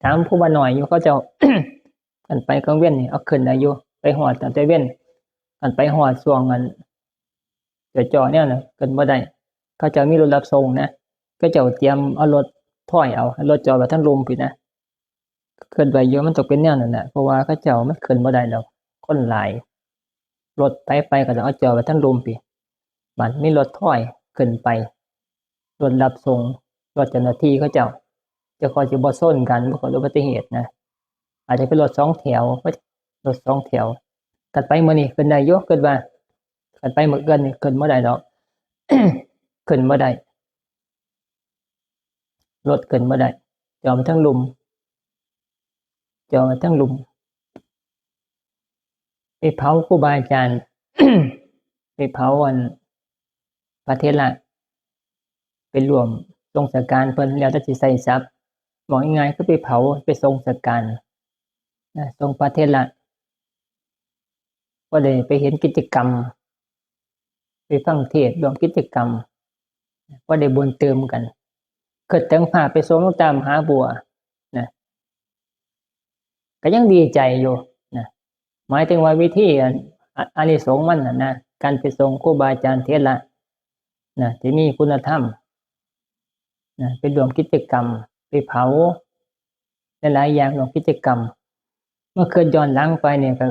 ถามผู้บ้านน้อยอยู่ เขาเจ้า คันไปกลางเว็นนี่เอาขึ้นได้อยู่ ไปฮอดตั้งแต่เว็น คันไปฮอดช่วงอัน จ่อๆ แนวน่ะ ขึ้นบ่ได้ เขาเจ้ามีรถรับส่งนะ เขาเจ้าเตรียมเอารถถอยเอา ให้รถจอดไว้ทางลุ่มพี้นะ คิดว่าอยู่มันต้องเป็นแนวนั้นแหละ เพราะว่าเขาเจ้ามันขึ้นบ่ได้ดอก คนหลาย รถไถไปก็ต้องเอาจอดไว้ทางลุ่มพี้ บัดมีรถถอยขึ้นไป รถรับส่ง รถเจ้าหน้าที่เขาเจ้า จะค่อยสิบ่ชนกัน บ่เกิดอุบัติเหตุนะ อาจจะเป็นรถสองแถว รถสองแถว คันไปมื้อนี้ขึ้นได้อยู่ คิดว่า คันไปมื้ออื่นนี่ขึ้นบ่ได้ดอก ขึ้นบ่ได้ รถขึ้นบ่ได้ จอดไว้ทางลุ่ม จอดไว้ทางลุ่ม ไปเผาครูบาอาจารย์ ไปเผาอัน พระเถระ ไปร่วมส่งสังฆารเพิ่น แล้วแต่สิใช้ศัพท์ บอกง่ายๆ คือไปเผา ไปส่งสังฆารนะ ส่งพระเถระ ก็ได้ไปเห็นกิจกรรม ไปฟังเทศน์ ร่วมกิจกรรม ก็ได้บุญเติมกัน คิดถึงภาพไปส่งหลวงตามหาบัวนะ ก็ยังดีใจอยู่นะ หมายถึงว่าวิธีอัน อา- อานิสงส์มันน่ะนะ การไปส่งครูบาอาจารย์เถระนะ ที่มีคุณธรรมนะ ไปร่วมกิจกรรม ไปเผา หลายๆ อย่างร่วมกิจกรรม เมื่อคิดย้อนหลังไปเนี่ยก็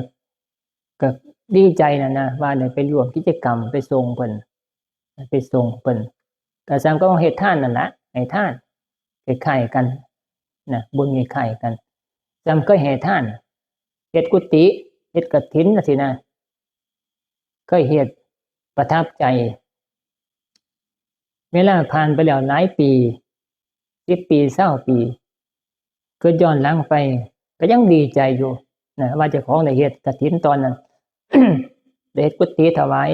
ก็ดีใจน่ะนะ ว่าได้ไปร่วมกิจกรรม ไปส่งเพิ่น ไปส่งเพิ่น ก็ส่ำกับเฮ็ดทานนั่นล่ะ ให้ทาน คล้ายๆ กันนะ บุญคล้ายๆ กัน ส่ำเคยให้ทาน เฮ็ดกุฏิ เฮ็ดกฐินจั่งซี้นะ เคยเฮ็ด ประทับใจ เวลาผ่านไปแล้วหลายปี สิบปี ซาวปี คิดย้อนหลังไป ก็ยังดีใจอยู่นะ ว่าเจ้าของได้เฮ็ดกฐินตอนนั้น ได้เฮ็ดกุฏิถวาย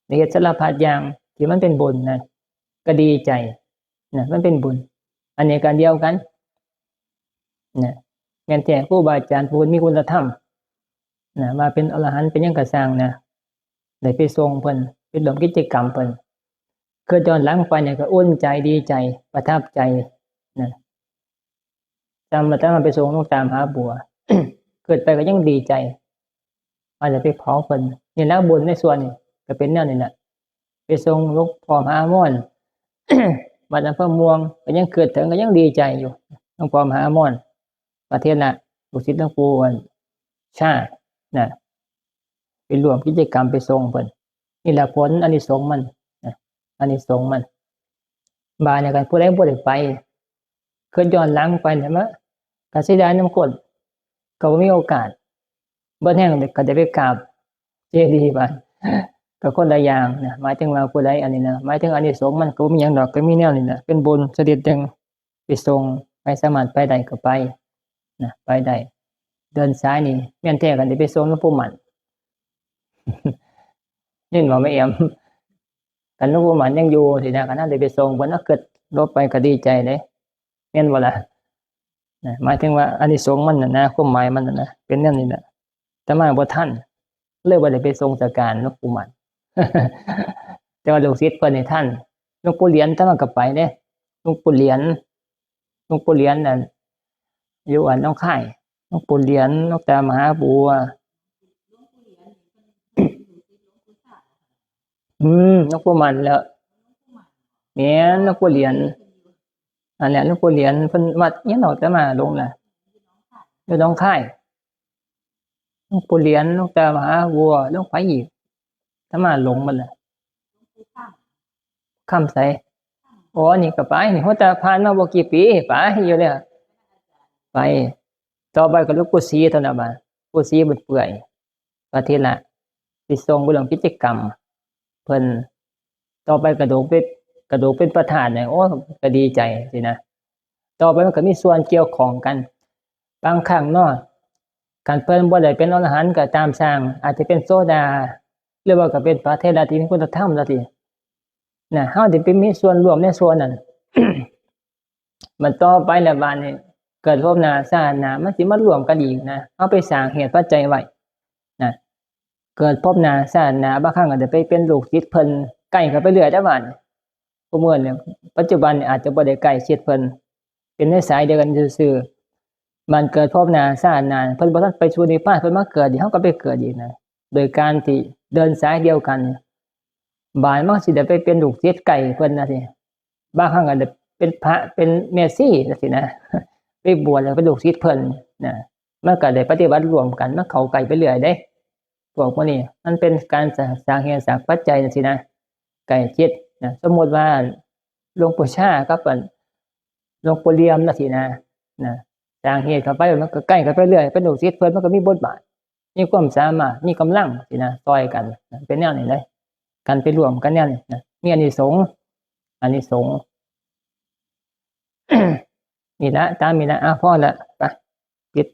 ได้เฮ็ดสารพัดอย่างที่มันเป็นบุญนะ ก็ดีใจนะ มันเป็นบุญ อันนี้การเดียวกันนะ แม่นแท้ครูบาอาจารย์ผู้มีคุณธรรมนะ ว่าเป็นอรหันต์เป็นหยังกะซ่างนะ ได้ไปส่งเพิ่น ไปร่วมกิจกรรมเพิ่น คิดย้อนหลังไปเนี่ยก็อุ่นใจดีใจประทับใจนะ จำมาตั้งแต่ไปส่งหลวงตามหาบัว คิดไปก็ยังดีใจ ว่าจะไปเผาเพิ่น นี่แหละบุญในส่วนนี่ก็เป็นแนวนี้แหละ ไปส่งหลวงพ่อมหาม่อน วัดอำเภอม่วง ก็ยังคิดถึงก็ยังดีใจอยู่ หลวงพ่อมหาม่อน ประเทศละ ลูกศิษย์หลวงปู่ชานะ ไปร่วมกิจกรรมไปส่งเพิ่น นี่แหละผลอานิสงส์มันนะ อานิสงส์มัน บาดเนี่ยกันผู้ใดบ่ได้ไป คิดย้อนหลังไปเนี่ยมะ ก็เสียดายนำคน ก็บ่มีโอกาส เบิดแฮงก็ได้ไปกราบเจดีย์บาด ก็คนละอย่างนะ หมายถึงว่าผู้ใดอันนี้นะ หมายถึงอานิสงส์มันก็บ่มีหยังดอก ก็มีแนวนี้นะ เป็นบุญชนิดหนึ่ง ไปส่ง ไปสามารถไปได้ก็ไปนะ ไปได้ เดินสายนี่แม่นแท้กันได้ไปส่งหลวงปู่หมัน ยินบ่แม่แอม กันหลวงปู่หมันยังอยู่สินะ กันนั้นได้ไปส่งเพิ่น เอาคิดลบไปก็ดีใจเด้ แม่นบ่ล่ะนะ หมายถึงว่าอานิสงส์มันน่ะนะ ความหมายมันน่ะนะ เป็นแนวนี้แหละ อาตมาบ่ทัน เลยบ่ได้ไปส่งสการหลวงปู่หมัน แต่ว่าลูกศิษย์เพิ่นนี่ทัน หลวงปู่เหรียญอาตมาก็ไปเด้ หลวงปู่เหรียญ หลวงปู่เหรียญนั่น อยู่อันหนองคาย หลวงปู่เหรียญ หลวงตามหาบัว อืม หลวงปู่หมันแหละ แม่น หลวงปู่เหรียญ อันเนี้ย หลวงปู่เหรียญ เพิ่นวัดเนี่ยเนาะ อาตมาลงน่ะ อยู่หนองคาย หลวงปู่เหรียญ หลวงตามหาบัว หลวงไผอีก อาตมาหลงหมดแล้ว คำไส อ๋อ นี่ก็ไป นี่ หัวตาผ่านมาบ่กี่ปี ไปอยู่แล้ว ไป ต่อไปก็หลวงปู่ศรีเท่านั้นบาด ปู่ศรีเปื่อย ก็ทีละ สิส่งไปร่วมกิจกรรม เพิ่น ต่อไปกระดูกเป็น กระดูกเป็นพระธาตุเนี่ย โอ้ ก็ดีใจสินะ ต่อไปมันก็มีส่วนเกี่ยวข้องกัน บางครั้งเนาะ คันเพิ่นบ่ได้เป็นอรหันต์ก็ตามซ่าง อาจจะเป็นโสดา หรือว่าก็เป็นพระเถระที่มีคุณธรรมจั่งซี้นะ เฮาสิไปมีส่วนร่วมในส่วนนั้น มันต่อไปแล้วบาดนี้ เกิดภพหน้าชาติหน้า มันสิมาร่วมกันอีกนะ เฮาไปสร้างเหตุปัจจัยไว้นะ เกิดภพหน้าชาติหน้า บางครั้งก็จะไปเป็นลูกศิษย์เพิ่น ใกล้เข้าไปเรื่อยเด้อบาดนี้ ผู้เมื่อเนี่ย ปัจจุบันเนี่ยอาจจะบ่ได้ใกล้ชิดเพิ่น เป็นในสายเดียวกันซื่อๆ มันเกิดภพหน้าชาติหน้า เพิ่นบ่ทันไปสู่นิพพาน เพิ่นมาเกิดอีก เฮาก็ไปเกิดอีกนะ โดยการที่เดินสายเดียวกัน บาดมันสิได้ไปเป็นลูกศิษย์ใกล้เพิ่นนะสิ บางครั้งก็ได้เป็นพระ เป็นแม่ชีจั่งซี้นะ ไปบวชแล้วเป็นลูกศิษย์เพิ่นนะ มันก็ได้ปฏิบัติร่วมกัน มันเข้าใกล้ไปเรื่อยเด้ พวกพวกนี้ มันเป็นการสร้าง สร้างเหตุสร้างปัจจัยจั่งซี้นะ ใกล้ชิดนะ สมมุติว่าหลวงปู่ชากับอันหลวงปู่เหลี่ยมจั่งซี้นะ นะ สร้างเหตุเข้าไป มันก็ใกล้กันไปเรื่อย เป็นลูกศิษย์เพิ่น มันก็มีบทบาท มีความสามารถ มีกำลังสินะ ช่วยกันนะ เป็นแนวนี้เลย กันไปร่วมกันแนวนี้นะ มีอานิสงส์ อานิสงส์ นี่ละ ตามนี้ละ อ่ะ พอละ ไป ปิด